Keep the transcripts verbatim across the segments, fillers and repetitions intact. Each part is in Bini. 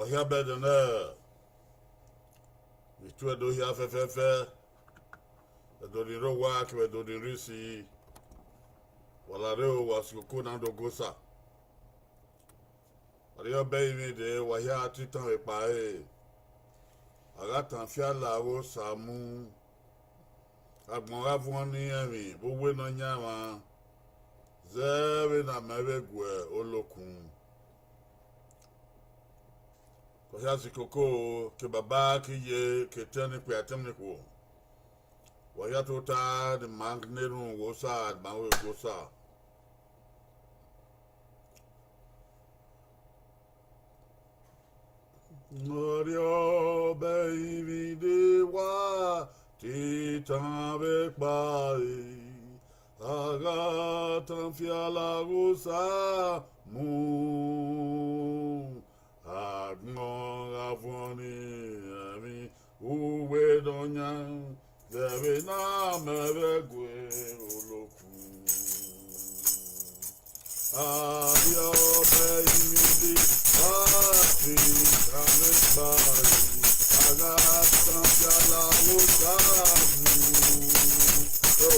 Ọ hia bẹdẹ nẹ, I tuẹ do hia fẹfẹfẹ, ẹdẹ ni rre owa kevbe ẹdẹ ni rre isi, wa la rre o, wa si koko na do go Osa. Arriọba ẹrinmwi dee, wa hia te itan vbe kpao re, a gha tan fiala ghe Osa mu. Agbọn gha vuọn ne irẹnmwi vbe uwu Nọyaẹnmwa, zẹ vbene a ma vbe gue olokun. Ọ hia si koko, ke baba ke iye, ke etẹn ne ikpia, etẹn ne ikhuo. Wa hia tota ne ima na erhunmwu ghe Osa, ne ima ru gu Osa. Arriọba ẹrinmwi dee, wa te itan vbe kpao re, a gha tan fiala ghe Osa mu. Agbọn gha vuọn ne irẹnmwi vbe uwu Nọyaẹnmwa, zẹ vbene a ma vbe gue olokun. Arriọba ẹrinmwi dee, wa te itan vbe kpao re, a gha tan fiala ghe Osa mu. O,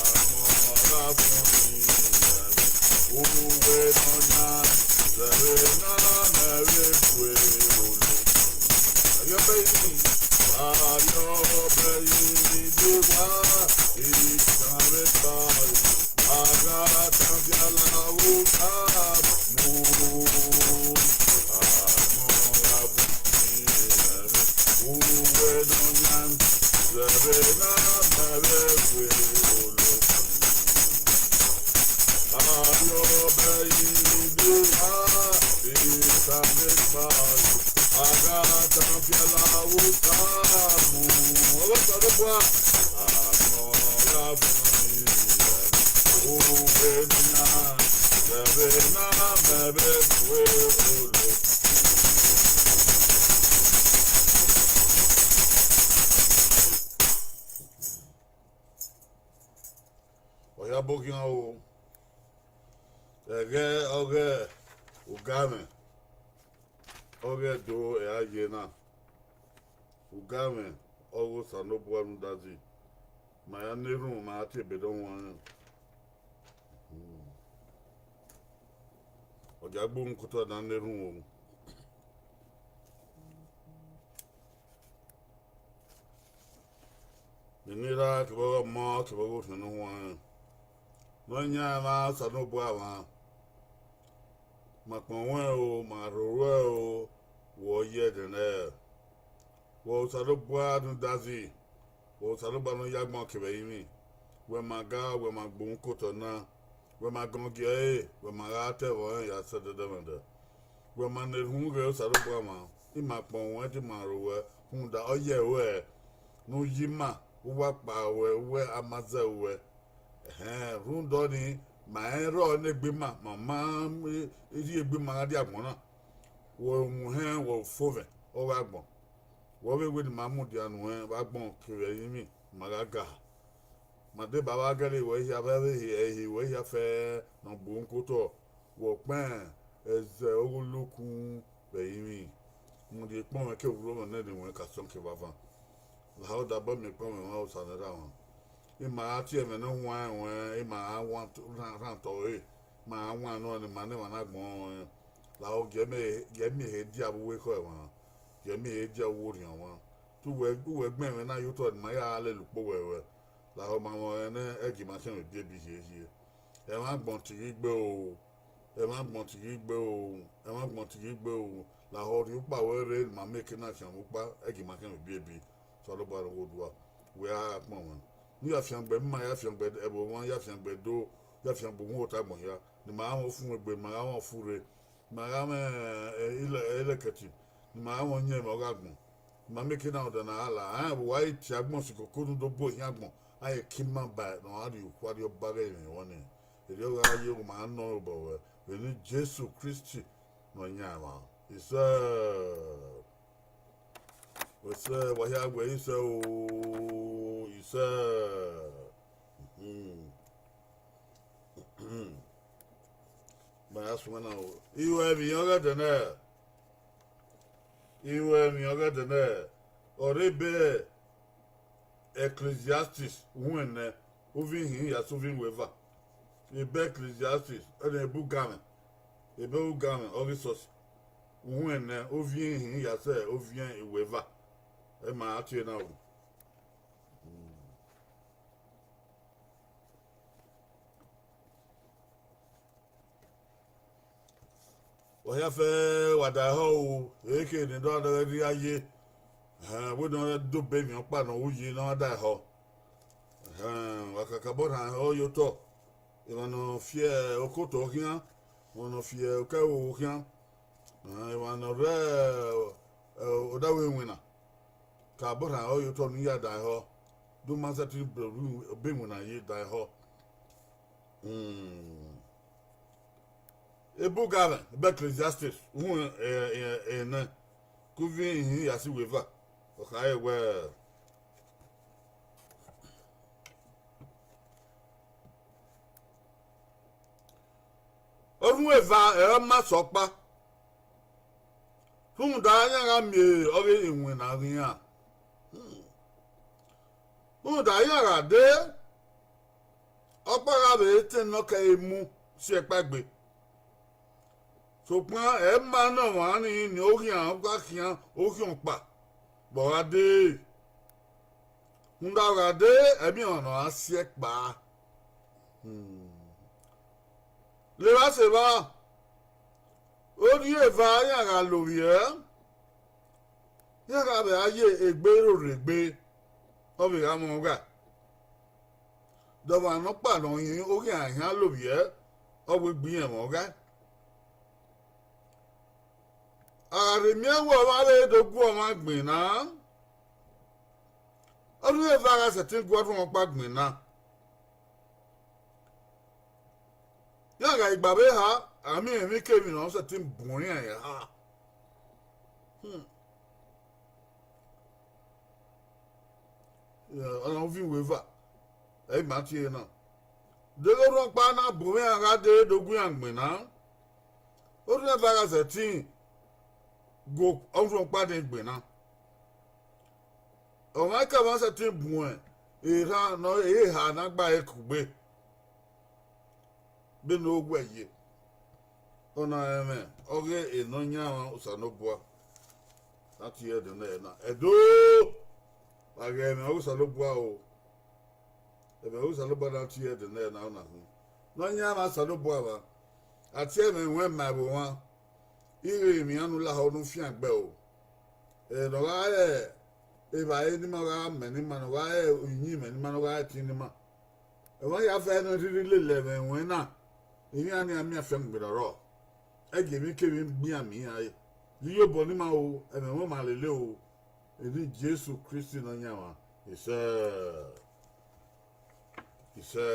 agbọn gha vuọn ne irẹnmwi vbe uwu Nọyaẹnmwa, zẹ vbene a ma vbe gue olokun. Arriọba ẹrinmwi, arriọba ẹrinmwi dee, wa te itan vbe kpao re, a gha tan fiala ghe Osa mu. Agbọn gha vuọn ne irẹnmwi vbe uwu Nọyaẹnmwa, zẹ vbene a ma vbe gue olokun. Arriọba ẹrinmwi dee, wa te itan vbe kpao re, a gha tan fiala ghe Osa mu. Ọghe Osanobua, agbọn gha vuọn ne irẹnmwi vbe uwu Nọyaẹnmwa, zẹ vbene a ma vbe gue olokun. Ọ hia bọ khian o, ẹghẹ ọghe ugamwẹ, ọghe Ẹdo ẹre a ye na, ugamwẹ ọghe Osanobua rhunmwuda zẹ, ma ya na erhunmwu, ma ya tie ebe ne ọ huanrẹn. Ọ gia gbe uhunmwu kotọ na na erhunmwu o. Eni erha kevbe ọghe ọmọ kevbe ọghe orhiọn ne ọ huanrẹn, Nọyaẹnmwa Osanobua mwa, ma kpọnmwẹ o, ma rhorhuẹ o, wẹ ọ ye ẹdẹnẹrẹ. Wẹ Osanobua rhunmwuda zẹ, wẹ Osanobua ne ọ ya agbọn kevbe ẹrinmwi, wẹ ma ga, wẹ ma gbe uhunmwu kotọ na, wẹ ma gọngiẹ ẹre, wẹ ma gha ta ẹvbo ọnrẹn ya sẹ ẹdẹdẹmwẹdẹ. Wẹ ma na erhunmwu ghe Osanobua mwa, ima kpọnmwẹ te ima rhorhuẹ, rhunmwuda ọ ye ruẹ ne u yi ima, u wa kpao ruẹ, u wẹ a ma zẹ ruẹ. Ẹhẹn, rhunmwuda ọnii, ma rẹn rrọọ ne egbe ima, ma ma rhie egbe ima gha rrie agbọn na. Wẹ muhẹn, wẹ ufomwẹ, ọ gha agbọn. Wẹ vbe wẹ ne ima mudia nuẹn vbe agbọn kevbe ẹrinmwi, ma gha ga. Ma deba vbe a gẹrẹ wẹ hia vbe ẹvbo ehe, ẹre wẹ hia fẹ ne ọ gbe uhunmwu kotọ, wẹ ọkpẹn, ẹzẹ, ọghe olokun vbe ẹrinmwi. Rhunmwuda ekpọnmwẹ kevbe urhomwẹ nene ruẹn ka sọn kevbe avan. Lahọ, dabọ miẹn ekpọnmwẹ mwa, Osa ne Erha mwa. Ima gha tie ẹmwẹ ne ọ huanrẹn ruẹn, ima gha wan rhan, rhan otọ ẹre, ima gha wan nọ ne ima ne emwa na agbọn rẹn. Lahọ, gie mẹ, gie mẹ ehe dia vbe uwu ekhọe mwa, gie mẹ ehe dia vbe uwu orhiọn mwa. Te uwẹ, uwẹ gbẹn ẹmwẹ na ye otọ ne ima ya lele ukpowẹ ruẹ. Lahọ, ma mwẹ ọnrẹn nẹ, ẹgie ima khian mwẹ ebiebi hiehiere. Ẹmwẹ agbọn tighi gbe o, ẹmwẹ agbọn tighi gbe o, ẹmwẹ agbọn tighi gbe o. Lahọ, rhie ukpa ruẹ rre ne ima miẹn eke na khian mwẹ ukpa, ẹgie ima khian mwẹ ebiebi. Osanobua rhọghe odua, wẹ a gha kpọnmwẹ. Ne u ya fiangbe, ima ya fiangbe, ẹvbo mwa ya fiangbe do, ya fiangbe uhunmwu otọ agbọn hia, ne ima gha mwẹ ofumwegbe, ne ima gha mwẹ ofurre, ne ima gha mwẹ, eh, ilẹ-, ilẹkẹtin, ne ima gha mwẹ ọyẹnmwẹ ọghe agbọn. Ne ima miẹn eke na rhunmwuda ne a gha la, rẹn vbe uwa ghi tie agbọn si koko ne u do bu ohiẹn agbọn, a ghi ke ima ba ne ọ gha rrie okhuo Arriọba ghe emwi vbọ nẹ. Erriọ ọ gha ye, ma nọ obọ ruẹ, vbe eni Jesu Kristi Nọyaẹnmwa. Isẹ. Isẹ, wa hia wẹ isẹ o, isẹ. Ma ya suẹn na o. Iruẹmwi ọghe ẹdẹnẹrẹ. Iruẹmwi ọghe Ẹdẹnẹ, ọ rre ebe Ecclesiastes uhunmwu ẹnẹ, uvbi ihin ya sẹ uvbi iweva. Ebe Ecclesiastes, ẹnẹ ebe ugamwẹ, ebe ugamwẹ ọghe Esọsi, uhunmwu ẹnẹ, uvbi ihin ya sẹ uvbi iweva. Ẹ ma a tie na ru. Wa hia fẹ wa da ehọ o, ekhọe ne ọ dọghe rhie a ye, ẹhẹn, wẹ ne ọ do be emwi ọkpa ne ọ ru ye ne ọ da ehọ. Ẹhẹn, wa kakabọ rhan ehọ ye otọ, emwa ne ọ fi okoto khian, emwa ne ọ fi okẹvbo khian, ẹhẹn, emwa ne ọ rre, ẹ, odaro iwinna, kakabọ rhan ehọ ye otọ ne u ya da ehọ, do ma sẹtin be iwinna ye da ehọ. Hmm. Ebe ugamwẹ, ebe Ecclesiastes, uhunmwu, ẹ, ẹ, ẹnẹ, ke uvbi ihin ya sẹ iweva, ọ khare wẹẹ, orhunmwu eva ẹre ọ ma sẹ ọkpa, rhunmwuda iran gha miẹn ọghe iwinna ghe iran. Hmm. Rhunmwuda iran gha dee, ọkpa gha vbe etẹn ne ọ kẹre mu si ẹkpa egbe. Sokpan ẹ ma ne ọmwa nii ne oghian ọkpa khian okhian ọkpa vbe ọ gha dee. Rhunmwuda ọ gha dee, ẹ miẹn ọmwa ne ọ ra si ẹkpa. Hmm. Levba sẹ evba, orhunmwu eva iran gha lovbiẹ, iran gha vbe a ye egbe roro egbe, ọ vbe gha mwẹ ọghe. De ọmwa nọkpa ne ọ yin oghian ahian lovbiẹ, ọ wegbe irẹn mwẹ ọghe. A gha rhe miẹn wẹ ọmwa vbe do gu ọmwa gbinna, orhunmwu eva gha sẹtin gu orhunmwu ọkpa gbinna. Iran gha gba vbe eha, a miẹn emwikemwi ne ọ sẹtin bun iran eha. Hmm. Ọna uvbi iweva, ẹ i ma tie na. Deghẹ orhunmwu ọkpa na bu mwẹ iran gha dee do gu iran gbinna, orhunmwu eva gha sẹtin gu orhunmwu ọkpa nii gbinna. Ọmwaikọmwa sẹtin buẹn erhan ne ọ eha ne a gba ẹre kugbe. Vbene ọ wẹ ye, ọna rẹn mwẹ ọghe Nọyaẹnmwa Osanobua, a tie ẹdẹ nẹ na. Ẹdo, wa ghe ẹmwẹ ọghe Osanobua o. Ẹmwẹ ọghe Osanobua na tie ẹdẹ nẹ na, ọna hin. Nọyaẹnmwa Osanobua mwa, a tie ẹmwẹ ruẹn ma ẹvbo mwa, ighẹ emwi iran ne u lahọ ne u fiangbe o. Ẹ ne ọ gha re evbare ne ima gha mẹ ne ima, ne ọ gha re uyinmwẹ ne ima, ne ọ gha re ẹtin ne ima. Emwa ya fẹ ne rhirhi lele ẹmwẹ ruẹn na, emwi iran ni a miẹn afiangbe ne ọ rrọọ. Ẹ gie emwikemwi gbe iran miẹn iran re. Ye iyobọ ne ima o, ẹmwẹ ruẹn ma lele o. Eni Jesu Kristi Nọyaẹnmwa, isẹ, isẹ,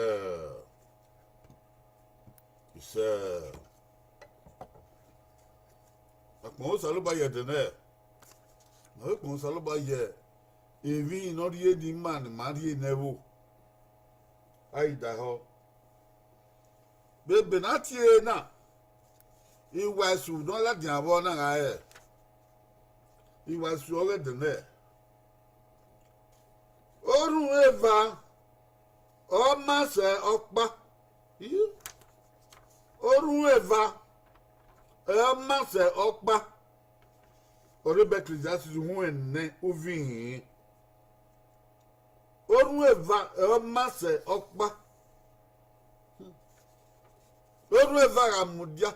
isẹ. Akpọn Osanobua ye ẹdẹ nẹ, ma vbe kpọn Osanobua ye emwi ne ọ rhie ne ima ne ima rhie ne ẹvbo. A i da ehọ. Vbe ebe ne a tie na, iwa esu ne ọ ladian vbọ na gha re, iwa esu ọghe ẹdẹ nẹ. Orhunmwu eva ọ ma sẹ ọkpa. Ih, orhunmwu eva ọ ma sẹ ọkpa. Ọ rre ebe Ecclesiastes uhunmwu ẹnẹ uvbi ihin. Orhunmwu eva ọ ma sẹ ọkpa. Orhunmwu eva gha mudia,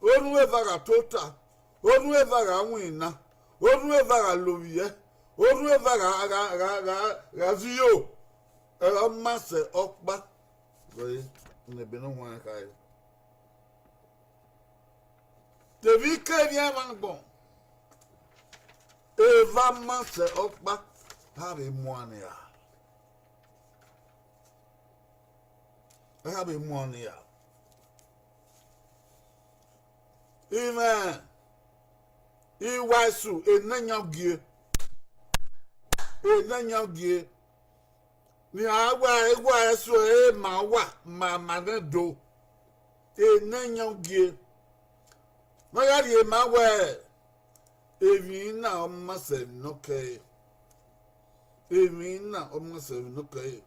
orhunmwu eva gha tota, orhunmwu eva gha winna, orhunmwu eva gha lovbiẹ, orhunmwu eva gha, gha, gha, gha, gha zẹ iyo, ẹ, ọ ma sẹ ọkpa. Wẹẹ, ne ebe ne ọ huanrẹn khare. Te emwi ke emwi ẹmwẹ agbọn, eva ma sẹ ọkpa, a vbe muan nia. A vbe muan nia. Imẹ, iwa esu, enẹ yan gie. Enẹ yan gie. Ne a wa, iwa esu, ẹ ma wa, ma, ma nẹ do. Enẹ yan gie. Ne ọ ya rhie ma wẹẹ, Emwi na ọ ma sẹ emwi ne ọ kẹre. Emwi na ọ ma sẹ emwi ne ọ kẹre.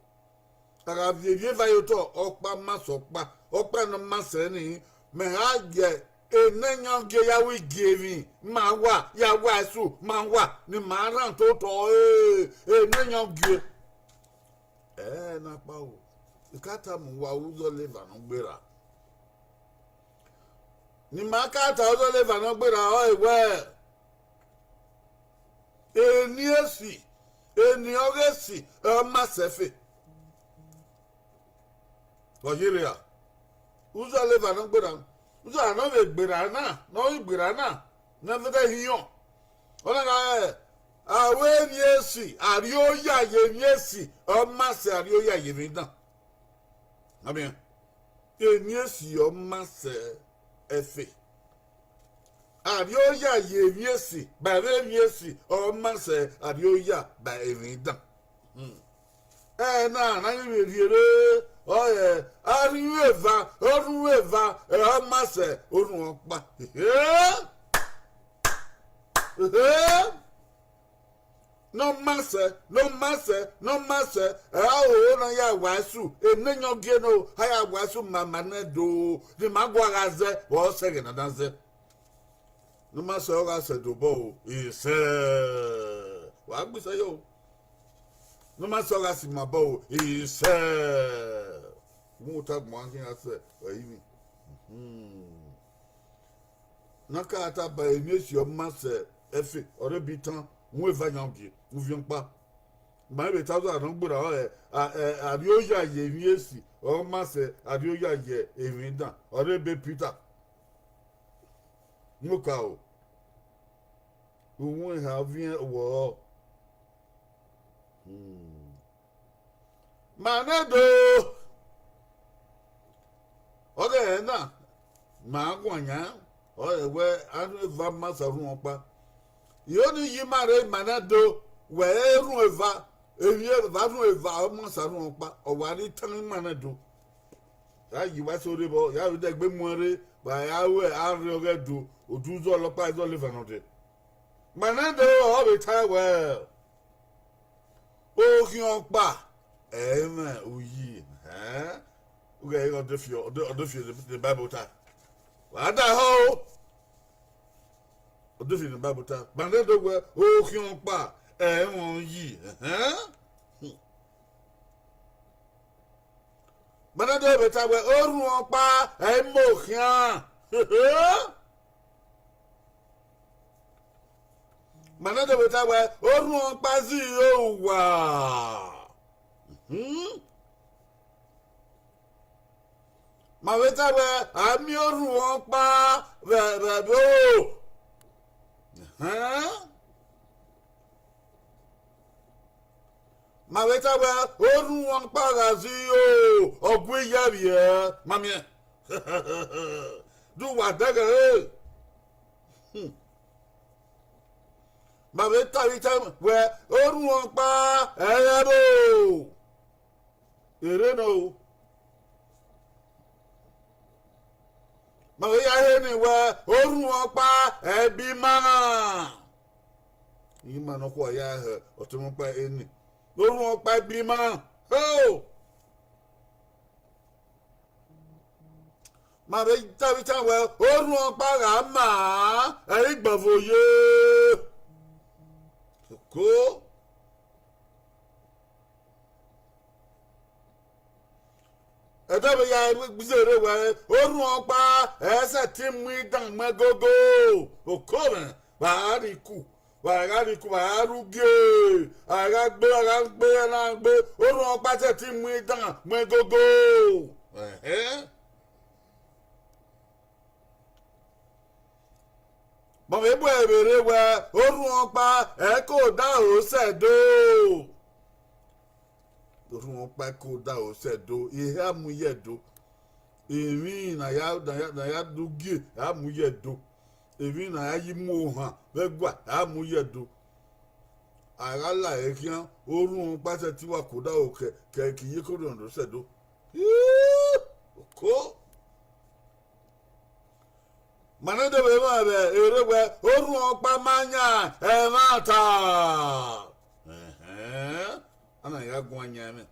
A gha viọ evbiẹ eva ye otọ, ọkpa ma sẹ ọkpa, ọkpa ne ọ ma sẹ nii, mẹ gha gie enẹyan gie ya ru igiemwi, ma wa, ya wa ẹsu, ma wa, ne ima rhan otọ, ee, enẹyan gie. Ẹẹ, na kpa o, I ka tama uwa uzọla eva ne ọ gberra. Ne ima ka ta uzọla eva ne ọ gberra, ọ re wẹẹ, eni esi, eni ọghe esi, ọ ma sẹ ẹfe. Ọ ye rre ra? Uzọla eva ne ọ gberra, uzọla ne ọ vbe gberra na, ne ọ ghi gberra na, ne ọ vbe te hiọn. Ọ na gha, a ru emwi esi, a rri oya ye emwi esi, ọ ma sẹ a rri oya ye emwi dan. Amen. Emwi esi ọ ma sẹ ẹfe. A rri oya ye emwi esi, ba ẹmwẹ emwi esi, ọ ma sẹ a rri oya ba emwi dan. Hmm. Ẹna, na ghi vbe rhie rre, ọ rẹn, a rhie eva, ọ rhie eva, ẹ, ọ ma sẹ orhunmwu ọkpa. Ehe! Ehe! Ne ọ ma sẹ, ne ọ ma sẹ, ne ọ ma sẹ, ẹ, a ho na ya wa ẹsu, enẹyan gie no, a ya wa ẹsu ma, ma nẹ do, ne ima gua gha zẹ, vbe ọ sẹ ẹghẹ ne a na zẹ. Ne ọ ma sẹ, ọ gha sẹ do obọ o, isẹ. Wa gbe isẹ yo. Ne ọ ma sẹ, ọ gha si ma obọ o, isẹ. Mu ota gbọn khian sẹ, ẹ i mi. Hmm. Ne a ka ta ba emwi esi ọ ma sẹ ẹfe, ọ rre ebe itan, mu eva yan gie, uviọn ọkpa. Ma vbe ta ọzọ ne ọ gberra, ọ rẹn, a, ẹ, a rri oya ye emwi esi, ọ ma sẹ a rri oya ye emwi dan, ọ rre ebe Pita. Nwoka o, uhunmwu eha ọviẹn wọ. Hmm. Ma nẹ do. Ọ ghe ẹre na, ma guan yan, ọ rẹn wẹ a rhun eva ma sẹ orhunmwu ọkpa. Iro ni yi ima rre, ima na do, wẹ erhunmwu eva, emwi eva rhunmwu eva ọ ma sẹ orhunmwu ọkpa, ọ wa rre itan ima na do. Ya yi uwa eso rre vbọ, ya vbe dẹgbe muẹn rre, wa ya ru arre ọghẹ do, odu zọlọ ọkpa, zọlọ eva nọ dẹ. Ma na do, ọ vbe ta wẹẹ, okhian ọkpa, ẹ i mwẹ uyi, ẹn? Ughẹ ighe ọ do fi, ọ do, ọ do fi the Bible ta. Wa da họ o. Ọ do fi the Bible ta. Ma na do wẹẹ, okhian ọkpa, ẹ i mwẹ uyi, ẹn? Ma na do vbe ta wẹẹ, orhunmwu ọkpa, ẹ i mwẹ okhian. Ma na do vbe ta wẹẹ, orhunmwu ọkpa zẹ iro uwa. Hmm? Ma vbe ta wẹẹ, a miẹn orhunmwu ọkpa vbe, vbe, vbe oro. Ẹn? Ma vbe ta wẹẹ, orhunmwu ọkpa gha zẹ iro, ọ gu iyavbiẹ, ma miẹn. Do uwa dẹghe ẹre. Hmm. Ma vbe ta vbe itan wẹẹ, orhunmwu ọkpa, ẹ i re ẹvbo. Erre nọ o. Ma vbe ya he ni wẹẹ, orhunmwu ọkpa, ẹ i bi ima na. Ima nọkhua ya he ọtẹn ọkpa eni. Orhunmwu ọkpa i bi ima. Ho! Ma vbe ta vbe itan wẹẹ, orhunmwu ọkpa gha ma, ẹ i gbọvo ye. Oko. Ẹdẹ vbe ya zẹ rre wẹẹ, orhunmwu ọkpa, ẹ i sẹtin mu idan mu ẹgogo. Oko mwẹ, wa gha rhie iku, wa gha rhie iku, wa gha rre ugie, a gha gbe, a gha gbe, a na gbe, orhunmwu ọkpa sẹtin mu idan mu ẹgogo. Ẹhẹn. Ma vbe bu ẹre vbe rre wẹẹ, orhunmwu ọkpa, ẹ i ke odaro sẹ do. Orhunmwu ọkpa i ke odaro sẹ do, ehe a mu ye do. Emwi ne a ya, ne a ya, ne a ya do gie, a mu ye do. Emwi ne a ya yi mu ohan vbe ẹguae, a mu ye do. A gha la ẹre khian, orhunmwu ọkpa sẹtin wa ke odaro kẹ, kẹ ke iye ke orhiọn do sẹ do. Ii, oko. Ma na do vbe mwẹ vbe erre wẹẹ, orhunmwu ọkpa ma yan ẹmwata. Ẹhẹn, a na gha guan yan ẹmwẹ.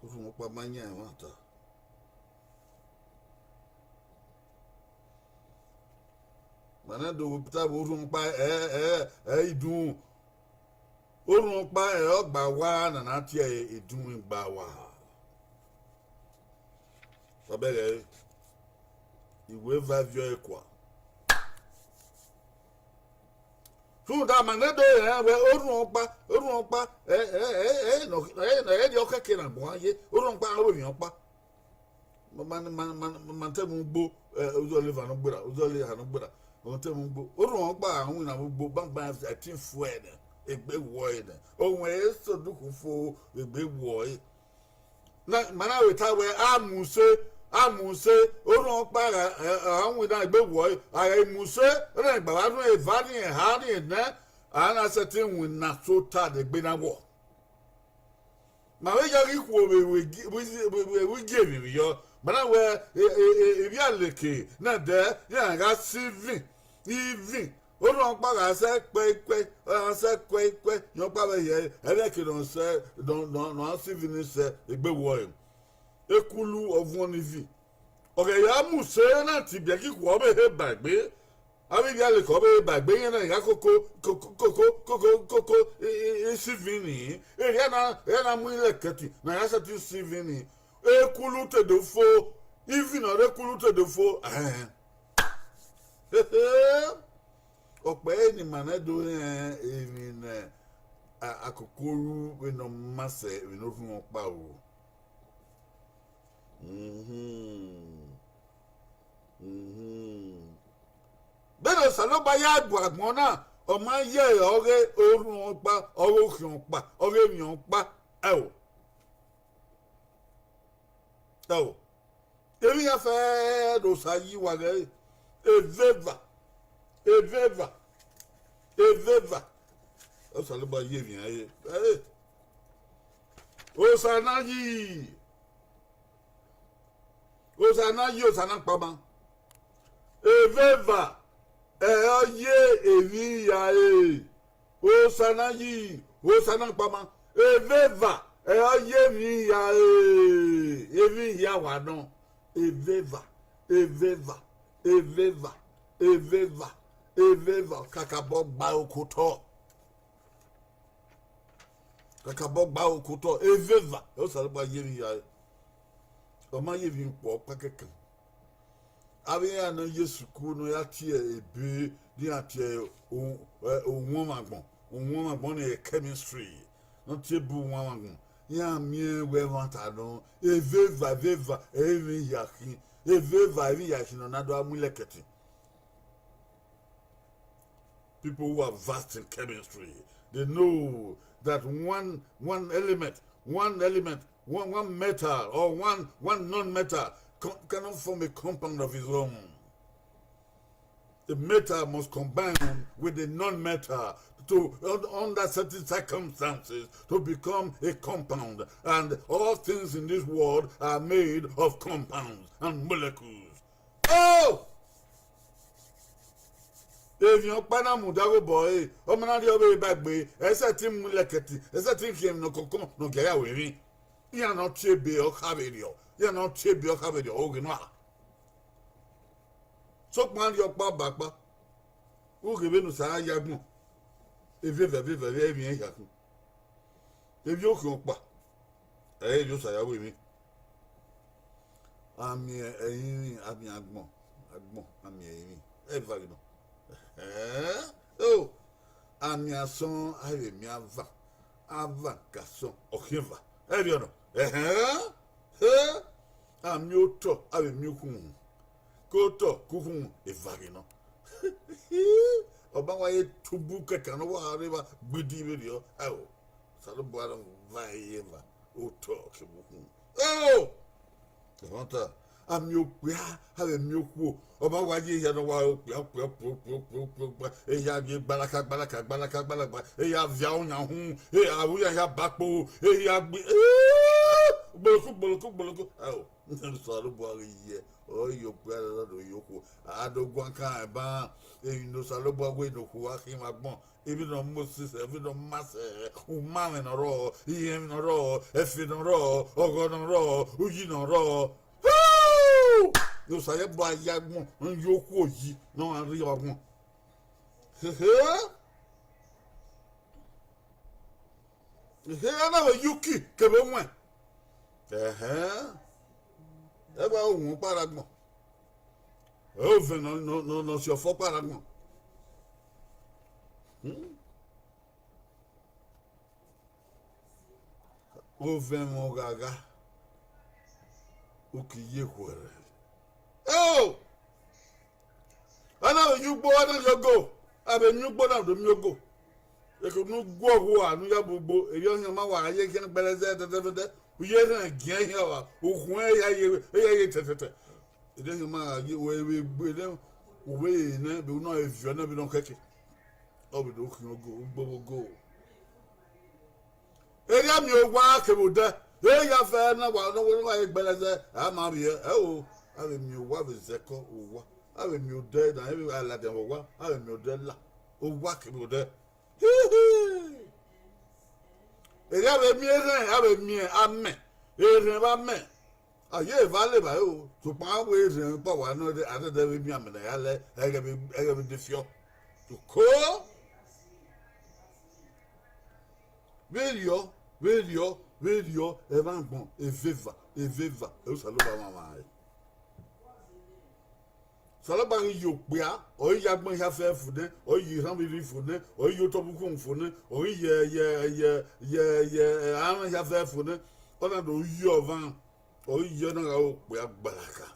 Orhunmwu ọkpa ma yan ẹmwata. Ma na do tama orhunmwu ọkpa ẹ, ẹ, ẹ, idun. Orhunmwu ọkpa ẹ, ọ gba owa na na tie idun gba owa. Wa bẹghe ẹre, I wẹ eva viọ ẹre kua. Rhunmwuda ma nẹ do rẹn wẹ orhunmwu ọkpa, orhunmwu ọkpa, ẹ, ẹ, ẹ, ẹ, nọ, ẹ, nọ, ẹ rhie ọkhẹke na guan ye, orhunmwu ọkpa, aro emwi ọkpa. Ma, ma, ma, ma, ma te mu ugbo, ẹ, uzọla eva nọ gberra, uzọla eha nọ gberra, ma te mu ugbo. Orhunmwu ọkpa, a winna vbe ugbo, gbangban, ẹtin fuẹ nẹ, egbe wọe nẹ. Owẹn eso dukhu fo, egbe wọe. Na, ma na vbe ta wẹ, a mu use, a mu use, orhunmwu ọkpa gha, ẹ, ẹ, a winna egbe wọe, a gha mu use, rẹn gba vbe rhun eva ni, eha ni, enẹ, a na sẹtin winna so ta ne egbe na wọ. Ma vbe ya ghi khuo vbe, vbe, vbe, vbe, vbe, vbe gie emwi vbe yọ. Ma na wẹ, e, e, e, ivbi aleke na dẹ, iran gha si ivin, ivin. Orhunmwu ọkpa gha sẹ kpẹ ikpẹ, ọ gha sẹ kpẹ ikpẹ, rẹn ọkpa vbe hiẹ, ẹvbo ẹki nọ sẹ, nọ, nọ, nọ a si ivin ni sẹ, egbe wọe. Ekulu ọ vuọn ni ivin. Ọ ghẹ ya mu use na te ibiẹki khuọ ọvbehe ba egbe. Avbe ivbi aleke ọvbehe ba egbe, iran na gha koko, koko, koko, koko, koko, i, i, i si ivin ni. Erriọ na, erriọ na mu ilẹkẹtin, na ya sẹtin si ivin ni. Ekulu te do fo, ivin ne ọ rre ekulu te do fo, ẹhẹn. Ọkpẹ ẹre ne ima nẹ do rẹn emwi ne a, akoko ru vbene ọ ma sẹ vbene orhunmwu ọkpa ru. Mhm. Mhm. Vbene Osanobua ya bu agbọn na, ọ ma ye ọghe orhunmwu ọkpa, ọghe okhian ọkpa, ọghe emwi ọkpa. Ẹo. Ẹo. Emwi iran fẹẹrẹ ne Osa yi wa ghẹ ẹre. Eveva. Eveva. Eveva. Osanobua ye emwi iran ye. Ẹre. Osa na yi. Osa na yi, Osa na kpama. Eveva, ẹ ọ ye emwi hia re. Osa na yi, Osa na kpama. Eveva, ẹ ọ ye emwi hia re. Emwi hia wa nọ. Eveva, eveva, eveva, eveva, eveva. Kakabọ gba oko otọ. Kakabọ gba oko otọ, eveva, ẹ Osanobua ye emwi hia re. Ọ ma ye emwi kpọ ọkpa kẹkan. Avbe iran ne ọ ye sukuru ne ọ ya tie ebe, ne iran tie o-, ẹ, owanmwagbọn, owanmwagbọn ni chemistry, ne ọ tie ebe owanmwagbọn, iran miẹn wẹ ẹmwata nọ, eveva, eveva, ẹ i re emwi hia khin, eveva, emwi hia khin ne ọ na do gha mu ilẹkẹtin. People who are versed in chemistry, they know that one, one element, one element, one, one metal or one, one non-metal co-, cannot form a compound of its own. The metal must combine with the non-metal to, un-, under certain circumstances, to become a compound. And all things in this world are made of compounds and molecules. Oh! Emwi ọkpa na mudia ghe obọ ẹre, ọ ma na rhie ọvbehe ba egbe, ẹ i sẹtin mu ilẹkẹtin, ẹ i sẹtin khian emwi ne ọ kọnkọn ne ọ gia ya ru emwi. Iran ne ọ tie ebe ọ kha vberriọ, iran ne ọ tie ebe ọ kha vberriọ, oghe nọ a. Sokpan rhie ọkpa ba ọkpa, u ghe vbene Osa ya agbọn, eveva, eveva, evba, emwi hia khin. Emwi okhian ọkpa, ẹ i re emwi Osa ya ru emwi. A miẹn ẹrinmwi, a miẹn agbọn, agbọn, a miẹn ẹrinmwi. Eva ghi nọ. Ẹhẹn. O, a miẹn asọn, a vbe miẹn ava, ava ke asọn, ọ khian eva. Ẹ i re ọnọ. Ẹhẹn. He. A miẹn otọ, a vbe miẹn ukhunmwu. Ke otọ, ke ukhunmwu, eva ghi nọ. Ọ ma wa ye tubu kẹkan ne ọ wa rre evba gbidi vberriọ. Ẹo. Osanobua na va ẹre ye eva, otọ kevbe ukhunmwu. O! Ẹmwata, a miẹn okpia, a vbe miẹn okhuo, ọ ma wa ye ehia ne ọ wa re okpia, okpia, okpia, okpia, okpia, okpia, okpia, ehia gbe gbalaka, gbalaka, gbalaka, gbalaka, ehia via oyan uhunmwu, ehia ru iran hia ba kpo, ehia gbe, eh, gboloko, gboloko, gboloko. Ẹo. Osanobua ghi ye, ọ ye okpia na do ye okhuo. A do guan kan ẹban, emwi ne Osanobua wẹ ne okhuo gha khin vbe agbọn, emwi ne ọ Mosis, emwi ne ọ ma sẹ, umamwẹ ne ọ rrọọ, irẹnmwi ne ọ rrọọ, ẹfe ne ọ rrọọ, ọghọ ne ọ rrọọ, uyi ne ọ rrọọ. Hu! Ne Osanobua ya agbọn, ọ ye okhuo yi, ne ọ gha rrie vbe agbọn. Hehe! Ehe, a na vbe ye uki kevbe owẹn. Ẹhẹn. Ẹ wa owẹn ọkpa rre agbọn. Ẹ ovẹn nọ, nọ, nọ, nọ si ọfọ ọkpa rre agbọn. Hmm. Ovẹn mwẹ ọghagha, u ki ye khuẹrhẹ. Eo! A na vbe ye ugbo, a na ye ogo, a vbe miẹn ugbo na do miẹn ogo. Eke ne u guọghọ ua ne u ya bu ugbo, erriọ ọhiọn ma wa ye khian gbẹrẹzẹ dẹdẹdẹdẹ, u ye rhẹn giẹn hian wa, ukhunmwu ya ye, ya ye tẹtẹtẹ. Erriọ ọhiọn ma gha ye, wẹ vbe gbe nẹ, u vbe re nẹ, vbe u na viọ nẹ, vbe ne ọ kẹke. Ọ vbe do khian ogo, ugbo vbe ogo. Erriọ miẹn owa kevbe odẹ, e ya fẹ na wa, ne wa ye gbẹrẹzẹ, a ma vbiẹ, ẹ o, a vbe miẹn owa vbe zẹkọ owa, a vbe miẹn odẹ na, e vbe a ladian vbe owa, a vbe miẹn odẹ la, owa kevbe odẹ. Erriọ a vbe miẹn erhẹn, a vbe miẹn amẹ, erhẹn vbe amẹ. A ye eva le evbare o, sokpan a wẹ erhẹn ọkpa wa nọ, a dẹdẹ vbe miẹn amẹ ne a ya lẹ, ẹghẹ vbe, ẹghẹ vbe de fiọ. Oko! Vberriọ, vberriọ, vberriọ, ẹmwẹ agbọn, eveva, eveva, Osanobua mwamwa ẹre. Osanobua ghi ye okpia, ọ ghi ye agbọn hia fẹẹrẹ fo nẹ, ọ ghi ye erhanmwẹ irri fo nẹ, ọ ghi ye otọ vbe ukhunmwu fo nẹ, ọ ghi ye, ye, ye, ye, ye, aranmwẹ hia fẹẹrẹ fo nẹ, ọ na do ye ọmwa, ọ ghi ye, ọ na gha re okpia gbalaka.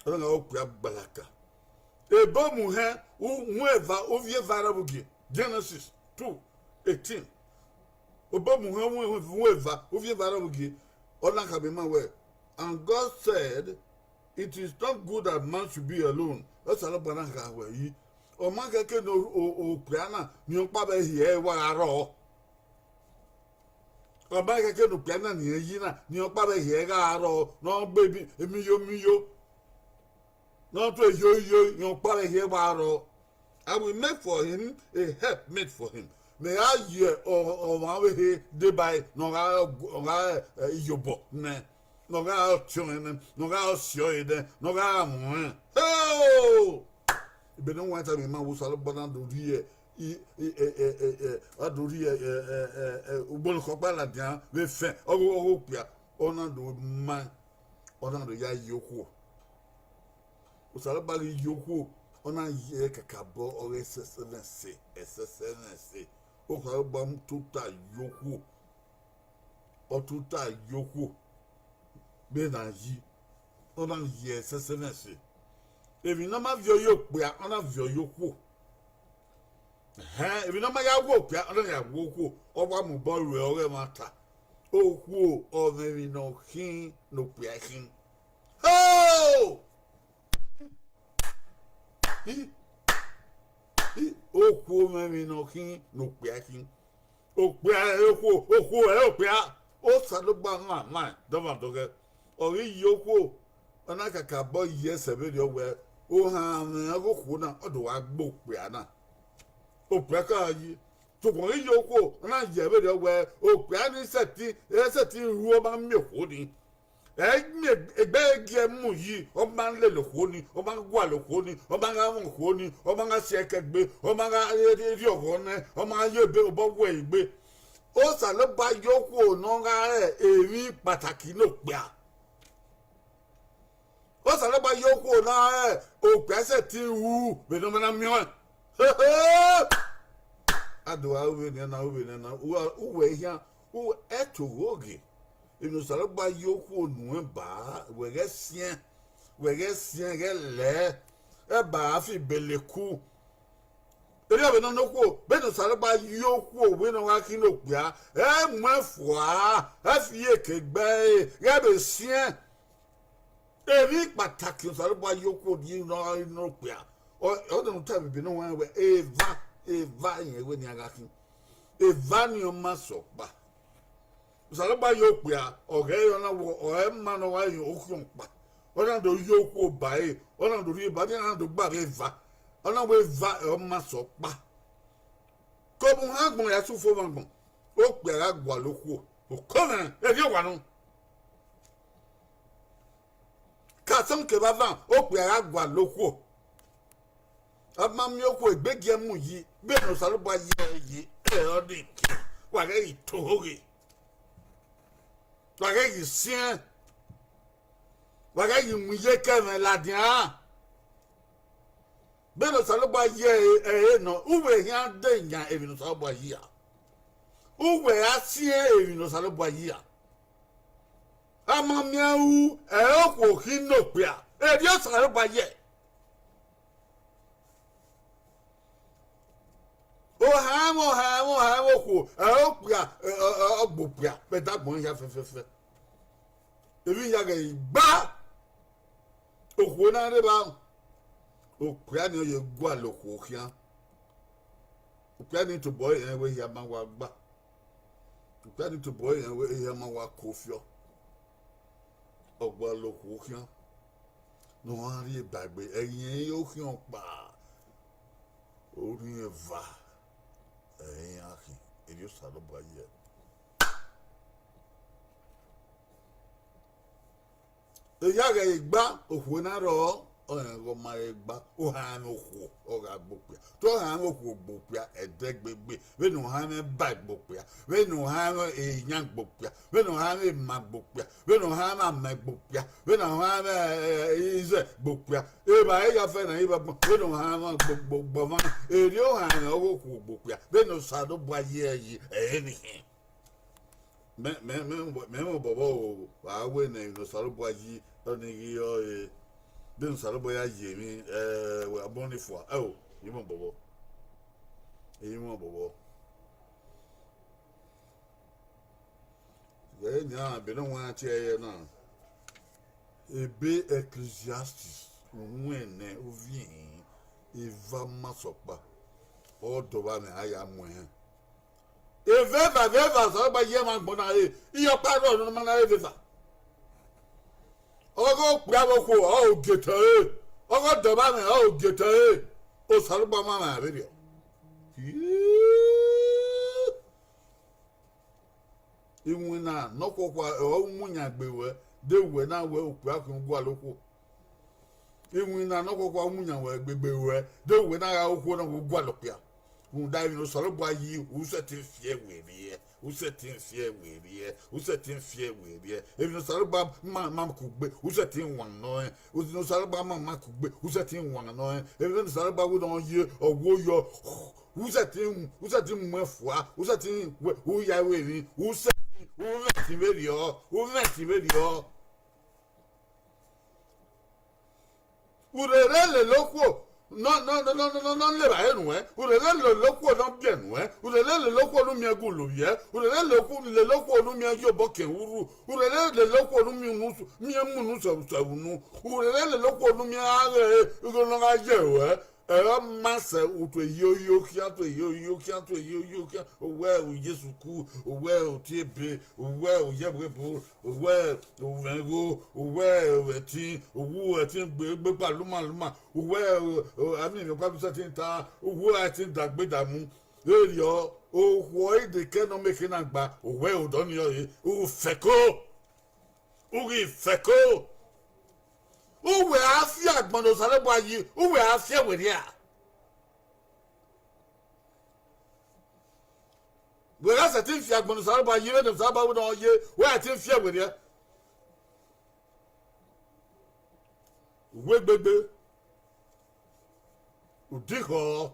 Ọ na gha re okpia gbalaka. Ebe Omuhẹn uhunmwu eva, uvbi eva rre vbe ugie, Genesis two eighteen. Ebe Omuhẹn uhunmwu eva, uvbi eva rre vbe ugie, ọ na khama ima wẹẹ, And God said, It is not good that man should be alone. Osanobua na gha wẹ yi, ọ ma khẹke ne o, o, okpia na ne ọ kpa vbe hiẹ wa gha rrọọ. Ọ ma khẹke ne okpia na ne irẹn yi na ne ọ kpa vbe hiẹ gha rrọọ, ne ọ gbe emi, emiyo miyo, ne ọ tue yo yo, ne ọ kpa vbe hiẹ wa rrọọ. I will make for him a help meet for him. Mẹ gha ye ọ-, ọmwa ọvbehe deba ẹre ne ọ gha, ọ gha, eh, iyobọ nẹ, ne ọ gha ọtiọnrẹn nẹ, ne ọ gha ọsiọre nẹ, ne ọ gha mwẹ. Heo! Ebe ne ọ wan tama ima wẹẹ Osanobua na do rhie, i, i, ẹ, ẹ, ẹ, ẹ, a do rhie, ẹ, ẹ, ẹ, ẹ, ugbo ne khọkpa ladian vbe efẹn, ọghe, ọghe okpia, ọ na do ma, ọ na do ya ye okhuo. Osanobua ghi ye okhuo, ọ na ye kakabọ ọghe ẹsẹsẹmwẹse, ẹsẹsẹmwẹse. Osanobua tota ye okhuo, ọ tota ye okhuo. Vbene a yi, ọ na ye ẹsẹsẹmwẹse. Emwi ne ọ ma viọ ye okpia, ọ na viọ ye okhuo. Ẹhẹn, emwi ne ọ ma ya wẹ okpia, ọ na ya wẹ okhuo. Ọ wa mobọ ruẹ ọghe ẹmwata. Okhuo ọ mwẹ emwi ne ọ khin ne okpia khin. Ho! I, i, okhuo mwẹ emwi ne ọ khin ne okpia khin. Okpia, okhuo, okhuo ẹre okpia. Osanobua mwamwa dọmwadẹ ọghẹe. Ọ ghi ye okhuo, ọ na kakabọ ye ẹsẹ vberriọ wẹẹ, ohan mwẹ ọghe okhuo na, ọ do wa gbe okpia na. Okpia ka yi, sokpan ọ ghi ye okhuo, ọ na ye vberriọ wẹẹ, okpia ni sẹtin, ẹ sẹtin ru, ọ ma miẹn okhuo ni. Ẹ miẹn egbe gie mu yi, ọ ma lele okhuo ni, ọ ma gualọ okhuo ni, ọ ma gha mwẹ okhuo ni, ọ ma gha si ẹkẹ gbe, ọ ma gha rhie ọghọ nẹ, ọ ma gha ye ebe obọ wẹ egbe. Osanobua ye okhuo ne ọ gha re emwi kpataki ne okpia. Osanobua ye okhuo ne ọ gha re okpia sẹtin ru vbene ọ ma na miẹn ọẹn. A do gha ru vbene na, ru vbene na, uwẹ, uwẹ khian, uwẹ ẹto gho ghe. Emwi ne Osanobua ye okhuo nuẹn ba, wẹ ghẹ siẹn, wẹ ghẹ siẹn ghẹ lẹ, ẹ ba a fi bele ku. Erriọ vbe nọ ne okhuo, vbene Osanobua ye okhuo wẹ ne ọ gha khin ne okpia, ẹ mu ẹn fua, ẹ fi iyeke gbe ẹre, ghẹ vbe siẹn. Emwi kpataki Osanobua ye okhuo rhie ne ọ gha khin ne okpia, ọ, ọ nọ ne u ta vbe ebe ne ọ wan wẹẹ, eva, eva rẹn wẹ ne iran gha khin. Eva ni ọ ma sẹ ọkpa. Osanobua ye okpia, ọ ghẹ re ọna wẹ ọre ima ne ọ gha ye okhiọnkpa, ọ na do ye okhuo ba ẹre, ọ na do rhie ba, ọ na do gba vbe eva, ọ na wẹ eva ọre ọ ma sẹ ọkpa. Ke ovbi uhan agbọn ya sẹ ufomwa agbọn, okpia gha gualọ okhuo, okọmwẹ, erriọ owa nọ. Ke asọn kevbe avan, okpia gha gualọ okhuo. A ma miẹn okhuo egbe gie mu yi, vbene Osanobua ye ẹre yi, ẹ ọ de ke, wa ghẹ ghi to ohoghe, wa ghẹ ghi siẹn, wa ghẹ ghi mu iye ke ẹmwẹ ladian. Vbene Osanobua ye ẹre nọ, uwẹ khian de yan emwi ne Osanobua yi a, uwẹ a siẹn emwi ne Osanobua yi a. A ma miẹn ru, ẹ okhuo khin ne okpia, erriọ Osanobua ye. Ohanmwẹ, ohanmwẹ, ohanmwẹ okhuo, ẹ okpia, ọ gbe okpia, vbe ẹdagbọn hia fẹfẹfẹ. Emwi hia ghẹ gba, okhuo na rre evba, okpia ni ọ ye gualọ okhuo khian. Okpia ni tobọ rẹn wẹ ehia ma wa gba. Okpia ni tobọ rẹn wẹ ehia ma wa ko fiọ. Ọ gualọ okhuo khian, ne ọ gha rhie ba egbe, ẹghẹ irẹn i re okhiọnkpa, orhiọn eva, ẹ i re iran khin, erriọ Osanobua ye ẹre. Ehia ghẹ gba, okhuo na rrọọ, ọ rẹn ghe ọ ma ghe gba, ohanmwẹ okhuo ọ gha gbe okpia, te ohanmwẹ okhuo gbe okpia ẹdẹgbegbe, vbene ohanmwẹ ba gbe okpia, vbene ohanmwẹ eyan gbe okpia, vbene ohanmwẹ ima gbe okpia, vbene ohanmwẹ amẹ gbe okpia, vbene ohanmwẹ izẹ gbe okpia, evba ẹre ya fẹ ne a i vbe agbọn, vbene ohanmwẹ gbe ọmwa, erriọ ohanmwẹ ọghe okhuo gbe okpia, vbene Osanobua ye ẹre yi, ẹre ni hin. Mẹ, mẹ, mẹ, mẹ mwẹ obọ vbọ o, wa wẹ ne emwi ne Osanobua yi, ọni ghi ọre, vbene Osanobua ya yi emwi, ẹ, wẹ abọ ni fua, ẹ o, I mwẹ obọ vbọ, I mwẹ obọ vbọ. Vbe nian, ebe ne ọ wanniẹn tie ẹre na, ebe Ecclesiastes, uhunmwu ẹnẹ, ovbi ẹrinmwi, eva ma sẹ ọkpa, ọ dọvba mwẹ a ya mu ẹnrẹn. Eva eva, eva eva, Osanobua ye ẹmwẹ agbọn na re, iye ọkpa rrọọ ne ọ ma na re eva eva. Ọghe okpia vbe okhuo, ọ gie otọ ẹre, ọghe ọdọvba mwẹ, ọ gie otọ ẹre, Osanobua ma mwẹ vberriọ. Iwinna nọkhuọkhua ọre ọ mu yan egbe ruẹ, de uwẹ na wẹ okpia khian gualọ okhuo. Iwinna nọkhuọkhua ọ mu yan wẹ egbe ruẹ, de uwẹ na gha re okhuo na wẹ u gualọ okpia. Rhunmwuda emwi ne Osanobua yi, u sẹtin fi ẹe werriẹ, u sẹtin fi ẹe werriẹ, u sẹtin fi ẹe werriẹ. Emwi ne Osanobua ma ma kugbe, u sẹtin wan nọ rẹn. Emwi ne Osanobua ma ma kugbe, u sẹtin wan nọ rẹn. Emwi ne Osanobua wẹ ne ọ ye, ọ wo yọ. U sẹtin, u sẹtin mu ẹn fua, u sẹtin wẹ, u ya ru emwi, u sẹtin, u mwẹ ẹtin vberriọ, u mwẹ ẹtin vberriọ. Urere lele okhuo ne ọ, ne ọ, ne ọ, ne ọ, ne ọ, ne ọ levba ẹre nuẹn, urere lele okhuo ne ọ biẹ nuẹn, urere lele okhuo ne u miẹn gu lovbiẹ, urere lele okhuo, lele okhuo ne u miẹn ye obọ kiẹn urhu, urere lele okhuo ne u miẹn unu, miẹn mu unu sẹvbusẹvbu unu, urere lele okhuo ne u miẹn gha ghe igho ne ọ gha ye ruẹ. Ẹ ọ ma sẹ, u tue yo yo khian, tue yo yo khian, tue yo yo khian. Owẹ u Jesu ku, owẹ u tie ebe, owẹ u ye ẹvbo ebo, owẹ u mwẹ igho, owẹ u ẹtin, u wu ẹtin gbe gbe gba luma luma, owẹ u, u, a miẹn emwi ọkpa vbe u sẹtin ta, u wu ẹtin dagbe damu. Erriọ, okhuo ẹre dekẹ ne ọ miẹn ehe na gba, owẹ odọ ni ọre, u fẹko. U ghi fẹko. Uwẹ a fi agbọn ne Osanobua yi, uwẹ a fi ẹe werriẹ a? Wẹ gha sẹtin fi agbọn ne Osanobua yi, vbene Osanobua wẹ ne ọ ye, wẹ a sẹtin fi ẹe werriẹ. Uwẹ gbegbe, u dihọ.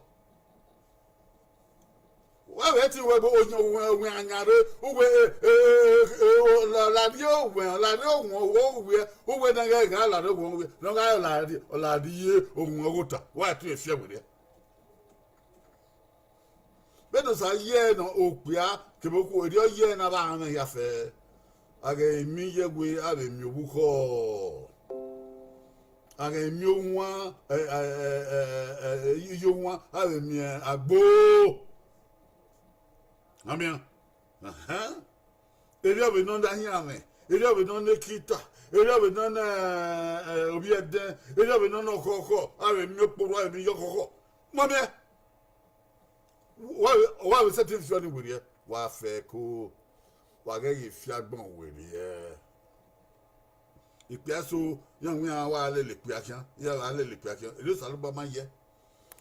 Wẹ vbe te wẹ gbe oyan, oyan, oyan, oyan rre, uwẹ, e, e, e, e, e, o, la, la rrie owẹn, la rrie owẹn, owẹ, uwẹ ne ghẹ gha la rrie owẹn, uwẹ ne ọ gha la rrie, la rrie owẹn ọghota, wa te fi ẹe werriẹ. Vbene Osa ye ẹre nọ, okpia kevbe okhuo erriọ ye ẹre ne avbe aranmwẹ hia fẹ. A ghẹ miẹn iye ẹwe, a vbe miẹn ovbi ukhọ. A ghẹ miẹn owan, ẹ, ẹ, ẹ, ẹ, ẹ, iye owan, a vbe miẹn agbo. A miẹn? Ẹhẹn. Erriọ vbe ne ọ na hian mwẹ, erriọ vbe ne ọ na ekita, erriọ vbe ne ọ na, eh, ovbi ẹdẹn, erriọ vbe ne ọ na ọkhọkhọ, a vbe miẹn okporhu, a vbe miẹn iye ọkhọkhọ. Ma miẹn. Wa vbe, wa vbe sẹtin fi ọnii werriẹ, wa fẹ ẹko, wa ghẹ ghi fi agbọn werriẹ. Ikpia eso, iran wian wa lele ikpia khian, iran gha lele ikpia khian, erriọ Osanobua ma yẹ.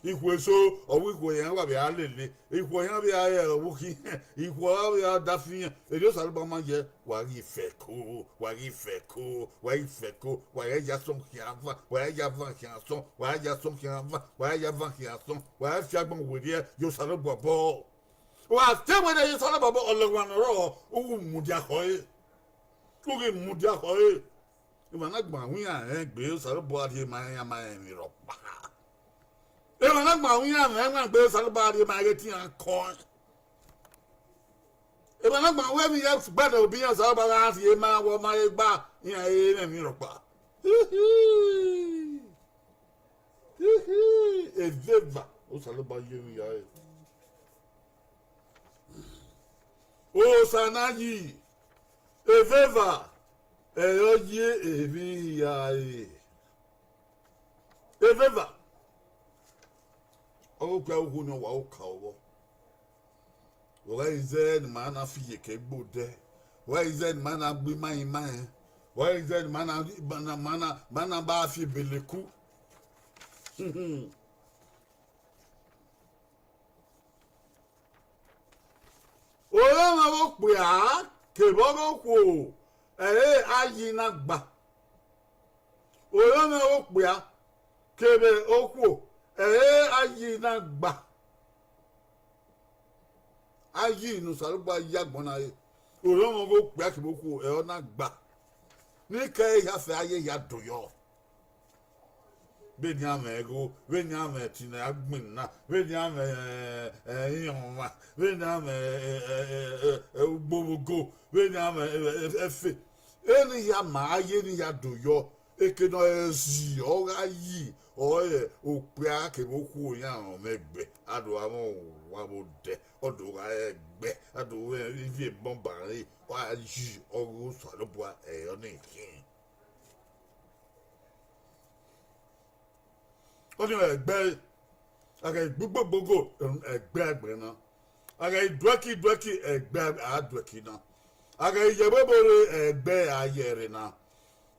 Ikhuo eso, ọ wẹ ikhuo iran wa vbe a lele, ikhuo iran vbe a re ọvbokhan, ikhuo ọ vbe a dafi iran, erriọ Osanobua ma yẹ, wa ghi fẹ ẹko, wa ghi fẹ ẹko, wa ghi fẹ ẹko, wa ya ya sọn khian van, wa ya ya van khian sọn, wa ya ya sọn khian van, wa ya ya van khian sọn, wa ya fi agbọn werriẹ ye Osanobua obọ. Wa te wẹ ne ye Osanobua obọ, ọlọghọmwa ne ọ rrọọ, u ghi mudia khọe, u ghi mudia khọe. Emwa na gban ru iran rẹn egbe, Osanobua rhie ma iran ma rẹn emwi rhọkpa. Emwa na gban ru iran rẹn emwa egbe, Osanobua rhie ma iran ghẹ te iran kọẹn. Emwa na gban ru emwi ye gbẹdẹ obọ iran, Osanobua gha rhie ma vbe ọma egbe, iran i re emwi rhọkpa. Hihi. Hihi. Eveva, Osanobua ye emwi ya re. Osa na yi, eveva, ẹre ọ ye emwi hia re. Eveva, ọghe okpia ukhu ne ọ wa oka vbọ. Ọ gha zẹ ne ima na fi iyeke gbe odẹ, ọ gha zẹ ne ima na gbe imaẹn imaẹn, ọ gha zẹ ne ima na, ima na, ima na, ima na ba fi ebeleku. Orẹmwẹ ọghe okpia kevbe ọghe okhuo, ẹre a yi na gba. Orẹmwẹ ọghe okpia kevbe okhuo, ẹre a yi na gba. A yi ne Osanobua ya agbọn na re. Orẹmwẹ ọghe okpia kevbe okhuo, ẹre ọ na gba. Ne I ke ẹre hia fẹ, a ye hia do yọ. Vbene a mwẹ ẹgho, vbene a mwẹ ẹtin ne a gbin na, vbene a mwẹ, eh, eh, iran ọmwa, vbene a mwẹ, eh, eh, eh, eh, eh, ugbovbogo, vbene a mwẹ, eh, eh, ẹfe. Eni hia ma, a ye eni hia do yọ, eke ne ọ zi, ọ gha yi, ọre okpia kevbe okhuo iran rọnmwẹ egbe, a do gha mwẹ owa vbe odẹ, ọ do gha re ẹgbẹ, a do mwẹ ivie bọmba re, ọ gha yi ọghe Osanobua ẹre ọnii khin. Ọnii ẹgbẹ, a gha gbe ugbogbogo, ẹgbẹ a gbe na. A gha duẹki duẹki, ẹgbẹ a duẹki na. A gha ye ẹvbo ebo rre, ẹgbẹ a ye rre na.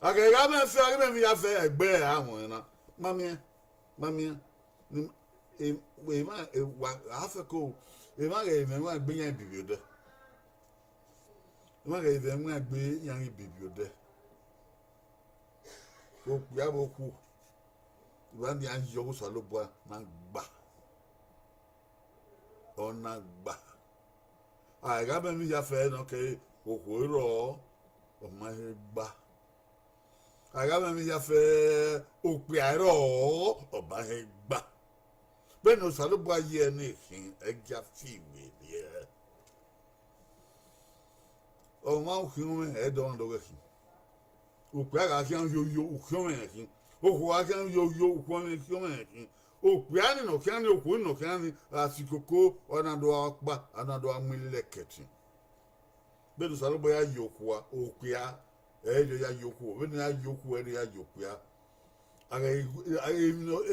A gha gha mwẹ fẹ, a ghi mwẹ emwi ya fẹ, ẹgbẹ a mwẹ na. Ma miẹn, ma miẹn. Ni, e, emwa, e, wa, a fẹ ko, emwa ghẹ mwẹ emwa egbe iran bi vbe odẹ. Emwa ghẹ mwẹ emwa egbe iran ghi bi vbe odẹ. Okpia vbe okhuo, evba nian yọ ọghe Osanobua na gba. Ọ na gba. A gha mwẹ emwi ya fẹ ne ọ kere okhuo rrọọ, ọ ma he gba. A gha mwẹ emwi ya fẹ okpia rrọọ, ọ ma he gba. Vbene Osanobua ye ẹre ne khin, ẹgia fi werriẹ. Ọmwa ukhiọnmwẹ ẹdẹ ọmwa do ghẹ khin. Okpia gha khian yoyo, ukhiọnmwẹ rẹn khin. Okhuo gha khian yoyo, ukhiọnmwẹ, ukhiọnmwẹ rẹn khin. Okpia ni ne ọ khian ni, okhuo ni ne ọ khian ni, gha si koko, ọ na do gha ọkpa, ọ na do gha mu ilẹkẹ ẹtin. Vbene Osanobua ya ye okhuo, okpia, ẹ i re ya ye okhuo, vbene ya ye okhuo, ẹ i re ya ye okpia. A gha, emwi,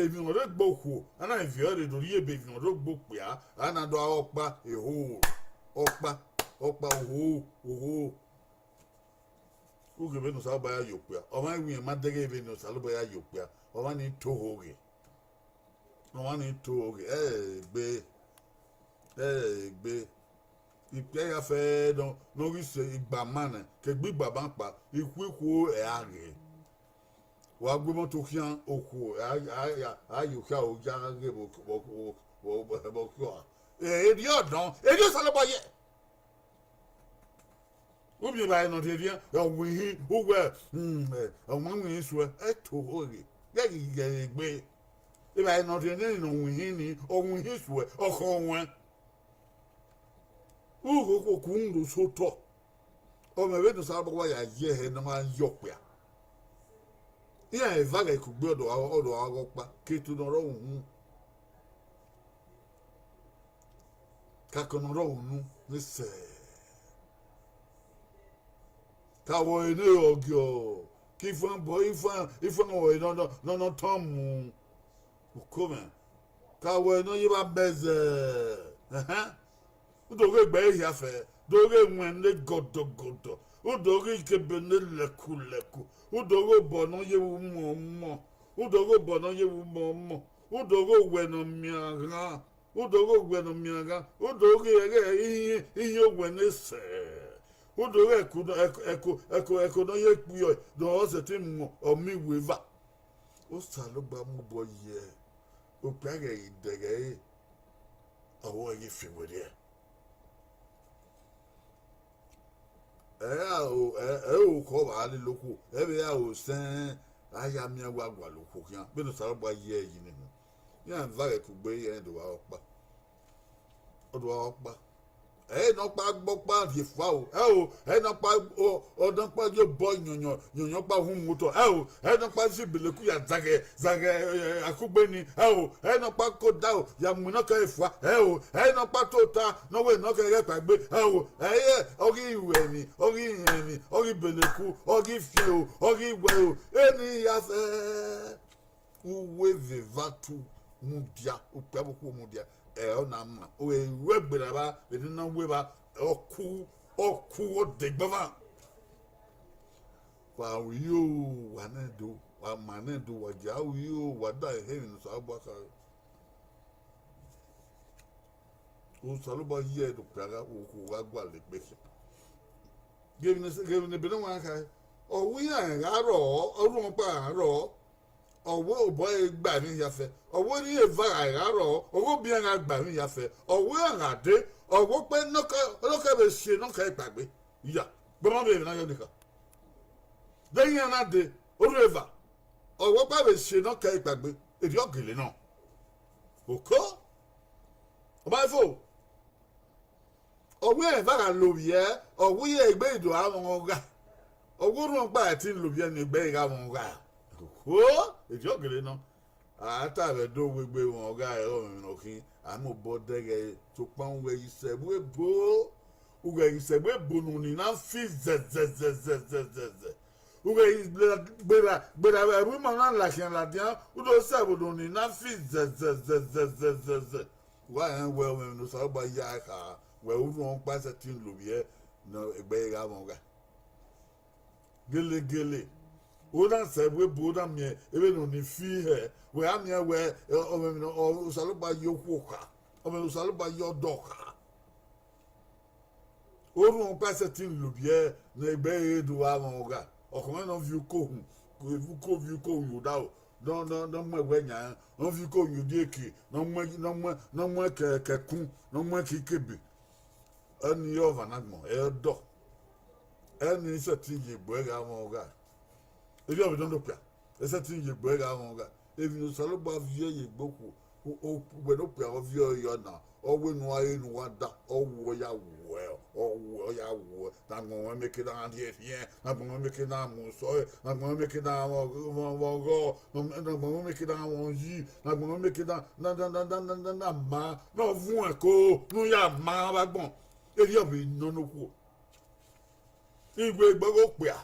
emwi ne ọ rre egbe okhuo, a na viọ ẹre do rhie ebe emwi ne ọ rre egbe okpia, a na do gha ọkpa, eho, ọkpa, ọkpa, oho, oho. Ughẹ vbene Osanobua ya ye okpia, ọmwa iwinna ma dẹghe vbene Osanobua ya ye okpia, ọmwa ni to oho ghe. Ọmwa ni to oho ghe, ẹ gbe, ẹ gbe. Ikpia ya fẹ nọ, ne ọ ghi sẹ igbama nẹ, ke egbe igbama kpa, ikhuikhuo ẹ a ghe. Wa gu imọto khian okhuo, a, a, a, a ye okhian aro ya ghe vbe, vbe, vbe, vbe, vbe okhiọ. Erriọ ọdọn, erriọ Osanobua yẹ. U miẹn evbare ne ọ rhiẹnrhiẹn, ọ winhin, uwẹ, mm, ẹ, ọ ma winhin suẹ, ẹ to oho ghe, ghẹ ghi ghe egbe. Evbare ne ọ rhiẹnrhiẹn ne ọ winhin ni, ọ winhin suẹ, ọ khọn ruẹn. Ughokoko rhunmwuda osẹ otọ. Ọ mwẹ vbene Osanobua wa ya ye ẹhẹ ne ọ ma ye okpia. Iran eva ghẹ kugbe ọdọ, ọdọ gha ghe ọkpa, ke eto ne ọ rre uhunmwu. Kakọ ne ọ rre unu ni sẹ. Ka wẹ ọre ne ọgiọ, ke ifan bọ ifan, ifan wẹ ọre nọ nọ nọ nọ tọn mu. Uko mwẹ, ka wẹ ọre ne ọ ye vba bẹzẹ. Ẹhẹn. U do ghe egbe ẹre hia fẹ, do ghe ẹwẹn ne gọdọgọdọ, u do ghe ikebe ne lẹkulẹku, u do ghe obọ ne ọ ye vbe umọ umọ, u do ghe obọ ne ọ ye vbe umọ umọ, u do ghe owẹ ne ọ miẹn ghan, u do ghe owẹ ne ọ miẹn ghan, u do ghe ẹghẹ ihin ihin owẹ ne sẹ, u do ghe ẹko ẹko ẹko ẹko ne ọ ye kpiọ ne ọ sẹtin mu ọmọ iweva. Osanobua mu obọ ye okpia ghẹ ghi dẹghe ẹre, ọ wẹ ghi fi werriẹ. Ẹ i ra ro, ẹ i ro khọ vbe a lele okhuo, ẹ vbe ra ro sẹn a ya miẹn wa gualọ okhuo khian, vbene Osanobua ye ẹre yi ni họn. Iran va ghẹ kugbe iran do vba ọkpa. Ọ do vba ọkpa. Ẹ i nọkpa gbe ọkpa rhie fua o, ẹ o, ẹ i nọkpa, ọ nọkpa ye obọ yọnyọn yọnyọn ọkpa uhunmwu otọ, ẹ o, ẹ i nọkpa si beleku ya zaghẹ zaghẹ akugbe ni, ẹ o, ẹ i nọkpa ke odaro ya mu inọkẹre fua, ẹ o, ẹ i nọkpa tota ne ọ wẹ inọkẹre ghẹ kpaegbe, ẹ o, ẹ i re, ọ ghi ru ẹmwẹ, ọ ghi rẹn emwi, ọ ghi beleku, ọ ghi fian ẹro, ọ ghi wẹ ẹro, eni ya fẹ. Uwu eve eva tu mudia, okpia vbe okhuo mudia, ẹ, ọ na ma, ọ ghe ru egbe ra vba vbe ne na we vba, ọ ku, ọ ku, ọ degbe ọmwa. Wa ru iro, wa nẹ do, wa ma nẹ do, wa gia ru iro, wa da ehe emwi ne Osanobua khare. Osanobua ye ẹre ne okpia gha, okhuo gha gualọ egbe khian. Ghe emwi ne, ghe emwi ne ebe ne wa kha, ọ wẹ iran gha rrọọ, ọ rhuọn ọkpa gha rrọọ, ọ wẹ obọ ẹre gba emwi hia fẹ, ọ wẹ erriọ eva gha gha rrọọ, ọ wẹ obiẹn gha gba emwi hia fẹ, ọ wẹ iran gha dee, ọ wẹ okpẹ nọkẹ, nọkẹ vbe si enọkẹre kpaegbe. Iya, gbe ọmọ vbe emwi na yọ nekha. De iran na dee, orhu eva, ọ wẹ ọkpa vbe si enọkẹre kpaegbe, erriọ gele nọ. Oko, ọ ma fo. Ọ wẹ iran eva gha lovbiẹ, ọ wẹ iran egbe do gha mwẹ ọgha. Ọ wẹ orhuọn ọkpa ẹtin lovbiẹ ne egbe gha mwẹ ọgha. Oko, erriọ gele nọ. A ta vbe do wegbe mwẹ ọgha ẹre ọmwẹmwẹ ne ọ khin, a mobọ dẹghe ẹre, sokpan ughẹ ghi sẹ ẹvbo ebo, ughẹ ghi sẹ ẹvbo ebo ne oni na fi zẹzẹzẹzẹzẹ. Ughẹ ghi gberra, gberra vbe ẹvbo ima na la khian ladian, u do sẹ ẹvbo ne oni na fi zẹzẹzẹzẹzẹ. Wa rẹn wẹ ọmwẹmwẹ ne Osanobua ya kha, wẹ urhuọn ọkpa sẹtin lovbiẹ ne egbe ẹre gha mwẹ ọgha. Gelegele, u na sẹ ẹvbo ebo, u na miẹn vbene oni fi hẹ, wẹ a miẹn wẹ, ẹ, ọmwẹmwẹ ne Osanobua ya okhuo kha, ọmwẹmwẹ ne Osanobua ya ọdọ kha. Orhuọn ọkpa sẹtin lovbiẹ ne egbe ẹre do gha mwẹ ọgha. Ọkhọmwẹ ne ọ viọ uko uhunmwu, uko viọ uko uhunmwu ye odaro, ne ọ, ne ọ, ne ọ mu ẹwẹ yan, ne ọ viọ uko uhunmwu ye odieke, ne ọ mu, ne ọ mu, ne ọ mu ẹkẹ, ẹkẹ ẹkun, ne ọ mu ẹkẹ ikebe. Ọnii ọmwa ne agbọn ẹre ọdọ. Ẹnii sẹtin ye egbe ẹre gha mwẹ ọgha. Erriọ vbe nọ ne okpia, ẹsẹtin ye egbe ẹre gha mwẹ ọgha. Emwi ne Osanobua viọ ye egbe okhuo, o, o, wẹ ne okpia ọ viọ yọ na, ọ wẹ ne uwa re ne uwa da, ọ wẹ ọ ya wuẹ, ọ wẹ ọ ya wuẹ, ne agbọn mwẹ meke na rhiẹn rhiẹn, ne agbọn mwẹ meke na mu sọe, ne agbọn mwẹ meke na mwẹ ọghọ, ne agbọn mwẹ meke na mwẹ oyi, ne agbọn mwẹ meke na, na, na, na, na, na, na, na ma, ne ọ vuẹn ko, ne u ya ma vbe agbọn. Erriọ vbe nọ ne okhuo. Iwe egbe ọghe okpia,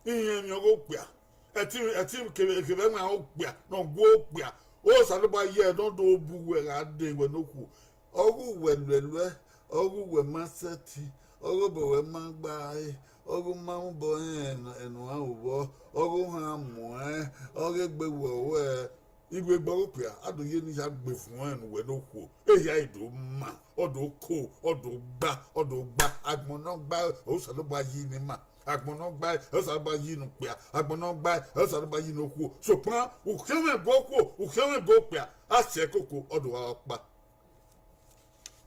irẹn emwi ọghe okpia, ẹtin, ẹtin kevbe, kevbe ẹwaẹn okpia ne ọ gu okpia, Osanobua ye ẹre ne ọ do bu uwẹ gha dee wẹ ne okhuo. Ọghe uwẹ luẹluẹ, ọghe uwẹ ma sẹtin, ọghe obọ wẹ ma gba re, ọghe u ma mwẹ obọ rẹn ẹn, ẹn ne u gha ru vbọ, ọghe u gha muẹn, ọghe egbe wẹ ruẹ, iwe egbe ọghe okpia, a do ye ne I ya gbe vuọn ẹn ne uwẹ ne okhuo, ehia i do ma, ọ do ko, ọ do gba, ọ do gba, agbọn ne ọ gba, Osanobua yi ne ima, agbọn ne ọ gba, Osanobua yi ne okpia, agbọn ne ọ gba, Osanobua yi ne okhuo, sokpan u khian mwẹ gu okhuo, u khian mwẹ gu okpia, a si ẹre koko, ọ do gha ọkpa.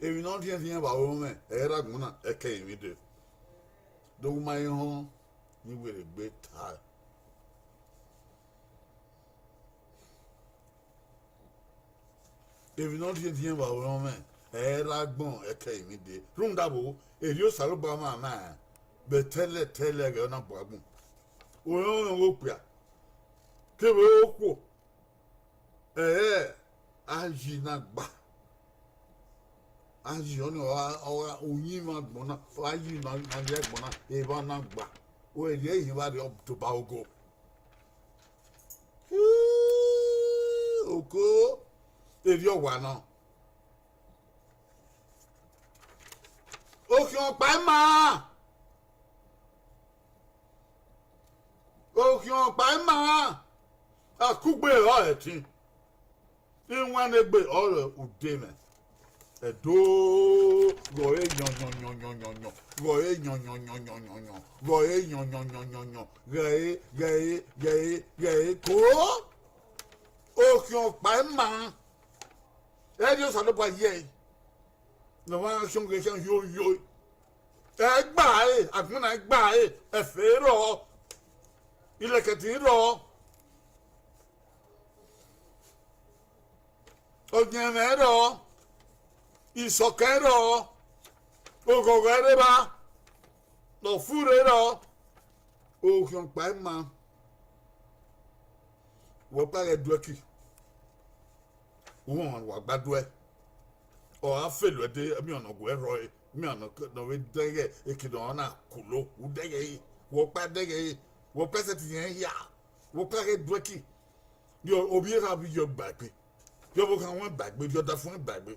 Emwi ne ọ rhiẹnrhiẹn vbe aro mwẹ, ẹ i re agbọn na, ẹkẹ emwi dee. Do wu ma i họn, ne I werriegbe tae. Emwi ne ọ rhiẹnrhiẹn vbe aro mwẹ, ẹ i re agbọn, ẹkẹ emwi dee. Rhunmwuda vbo, erriọ Osanobua ma na rẹn, vbe tẹlẹ tẹlẹ ẹghẹ ọ na bu agbọn. Orẹn ọghe okpia, kevbe okhuo, ẹ, a yi na gba. A yi ọnii, ọ gha, ọ gha, uyinmwẹ agbọn na, a yi na, na ye agbọn na, evba na gba. Wẹ rhie ihin vbe arriọ doba ogo. Oko, erriọ wa nọ. Okhian ọkpa ima. Okhian ọkpa ima. Akugbe ọrọre ẹtin. Iwannegbe ọrọre ude mwẹ. Ẹdo, ghọre yọnyọnyọnyọnyọnyọn, ghọre yọnyọnyọnyọnyọnyọn, ghọre yọnyọnyọnyọnyọn, ghẹe, ghẹe, ghẹe, ghẹe, ko. Okhian ọkpa ima. Ẹdẹ Osanobua ye ẹre, ne ọ ma khian ghe khian yo yo. Ẹ gba ẹre, agbọn na gba ẹre, ẹfe rrọọ, ilẹkẹtin rrọọ, ọyẹnmwẹ rrọọ, isọkẹn rrọọ, oghọghọ rre evba, ọfure rrọọ, okhian ọkpa ima. Wẹ ọkpa ghẹ duẹ ki, uwẹ ọmwa ne uwa gba duẹ, ọ gha fele ẹdẹ, emwi ọnọguẹ rrọọ, emwi ọnọ ne ọ vbe dẹghẹ eke ne ọ na kulo, u dẹghẹ ẹre, wẹ ọkpa dẹghẹ ẹre, wẹ ọkpa sẹtin rẹn hia, wẹ ọkpa ghẹ duẹ ki. Ovbi erha vbe iyọ gba egbe, rhie ọvbokhan ruẹn ba egbe, rhie ọdafẹn ruẹn ba egbe.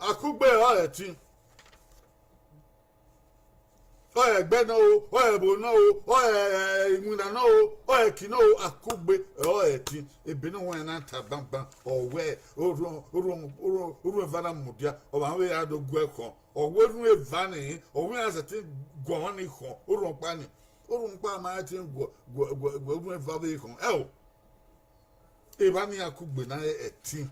Akugbe ọrọre ẹtin. Ọ re ẹgbẹ na o, ọ re ẹvbo na o, ọ re iwinna na o, ọ re ẹki na o, akugbe ọrọre ẹtin. Ebe ne uwẹ na ta banban, ọ wẹ orhuẹn, orhuẹn, orhuẹn, orhuẹn eva na mudia, ọmwa vbe ya do guẹ khọn. Ọ wẹ orhuẹn eva ni, ọ wẹ iran sẹtin guọmwa ni khọn, orhuẹn ọkpa ni. Orhuẹn ọkpa ma sẹtin guẹ, guẹ, guẹ, guẹ orhuẹn eva vbe khọn. Ẹo, evba ni akugbe na ẹtin.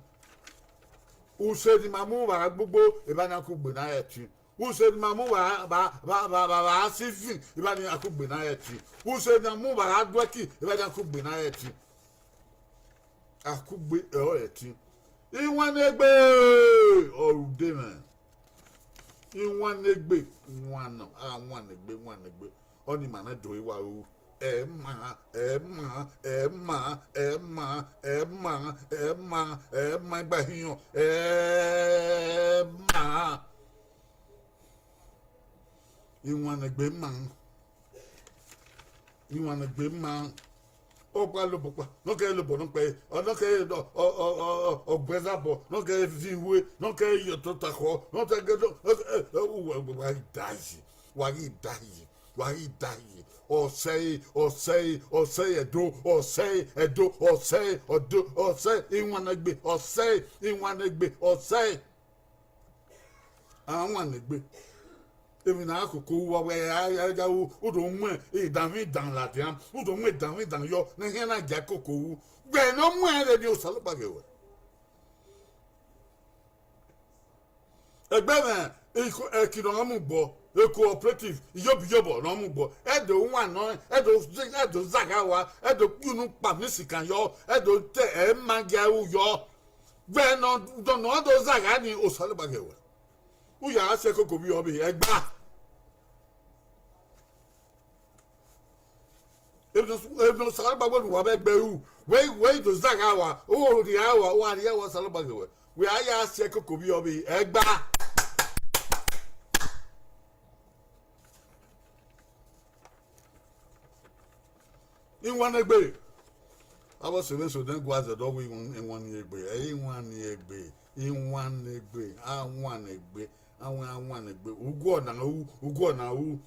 Use ne ima mu vbe gbogbo, evba ni akugbe na ẹtin. Use ne ima mu vbe, vbe, vbe, vbe, vbe sivin, evba ni akugbe na ẹtin. Use ne ima mu vbe duẹki, evba ni akugbe na ẹtin. Akugbe ọrọre ẹtin. Iwannegbe ọre ude mwẹ. Iwannegbe, wan nọ, a wannegbe, wannegbe. Ọni ima na do wa ru. Ẹ ma, ẹ ma, ẹ ma, ẹ ma, ẹ ma, ẹ ma, ẹ ma, igba hiọn, ẹ ma. Iwannegbe ima. Iwannegbe ima. Ọkpa lobọ ọkpa, ne ọ kẹ lobọ ne ọ kpẹre, ọ ne ọ kẹ, ọ, ọ, ọ, ọ, ọ gbe ẹzabọ, ne ọ kẹ viọ ihue, ne ọ kẹ ye ọtọtakhọ, ne ọ kẹ ghe, wa ghi da yi, wa ghi da yi, wa ghi da yi. Ọsẹ ẹre, ọsẹ ẹre, ọsẹ ẹre Ẹdo, ọsẹ ẹre Ẹdo, ọsẹ ẹre Ẹdo, ọsẹ ẹre Iwannegbe, ọsẹ ẹre Iwannegbe, ọsẹ ẹre. A wannegbe. Emwi ne a koko ru, wa wẹ a, a, a, u, u do mu idanmwẹ idan ladian, u do mu idanmwẹ idan yọ, ne ehẹn na gia koko ru. Wẹ ne ọ mu ẹn rre ni Osanobua ghe wẹ. Ẹgbẹe mwẹ, iko, ẹki ne ọ mu gbọ, cooperative, iyobọ iyobọ ne ọ mu gbọ, ẹdẹ wan nọ, ẹdẹ, ẹdẹ zagha wa, ẹdẹ kpunu kpa misikan yọ, ẹdẹ te ẹ ma gia ru yọ. Wẹ ne ọ, ne ọ do zagha ni Osanobua ghe wẹ. U ya gha si ẹkoko vbe ọvbehe, ẹgba. Emwi ne Osanobua wẹ ne uwa vbe ẹgbẹe ru, wẹ, wẹ i do zagha wa, u rhie a wa, u wa rhie a wa, Osanobua ghe wẹ. Wẹ a ya si ẹkoko vbe ọvbehe, ẹgba. Iwannegbe. Avbe ọse mwẹ eso ne gua zẹdẹ ọ wẹ iwan, iwannegbe, ẹ i iwannegbe, iwannegbe, a wannegbe, a wan, a wannegbe. Uguọ na ru, uguọ na ru.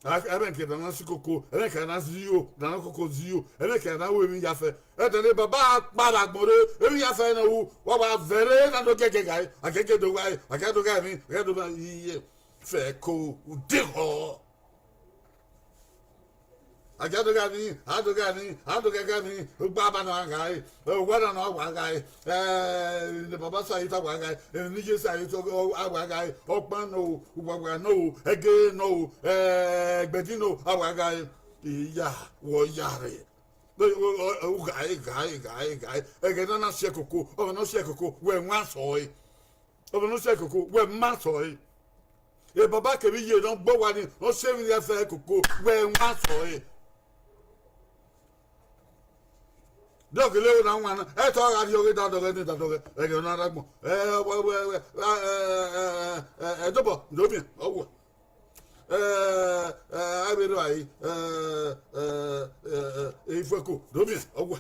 A, ẹmwẹ ke na na si koko, ẹmwẹ ke na ziro, na na koko ziro, ẹmwẹ ke na ru emwi iyafẹ. Ẹdẹ ne baba kpa vbe agbọn rre, emwi iyafẹ na ru, wa wa vẹ rre na do gẹgẹ ghae, a gẹgẹ do ghae, a gẹgẹ do ghae emwi, a gẹgẹ do ghae iye. Fẹ ko, u dehọ. A gia do ghae ni, a do ghae ni, a do ghae ghae ni, ugba ba na ghae, ẹ, uwa na nọ a wa ghae, ẹ, ne baba sa yi ta wa ghae, ẹ, ne iye sa yi ta a wa ghae, ọkpan nọ o, ugbagba nọ o, ẹgere nọ o, ẹ, ẹgbẹdin nọ o, a wa ghae, iya, wọ ya rre. Ẹ, ọ, ọ, ọ, ghae, ghae, ghae, ghae, ẹghẹ ne ọ na si ẹkoko, ọ na si ẹkoko, wẹ wan sọ ẹre. Ọ na si ẹkoko, wẹ ma sọ ẹre. E baba kevbe iye ne ọ gbe owa ni, ne ọ si emwi hia fẹ koko, wẹ wan sọ ẹre. De ọ gele ro na wan na, ẹ te ọ gha rhie ọghe dadọghẹ ne dadọghẹ, ẹghẹ ne ọ na rre agbọn. Ẹ, wẹ, wẹ, wẹ, ẹ, ẹ, ẹ, ẹ, ẹ, Ẹdobọ, do miẹn, ọ wẹ. Ẹ, ẹ, avbe erha ẹre, ẹ, ẹ, ẹ, ẹ, Ifuẹko, do miẹn, ọ wẹ.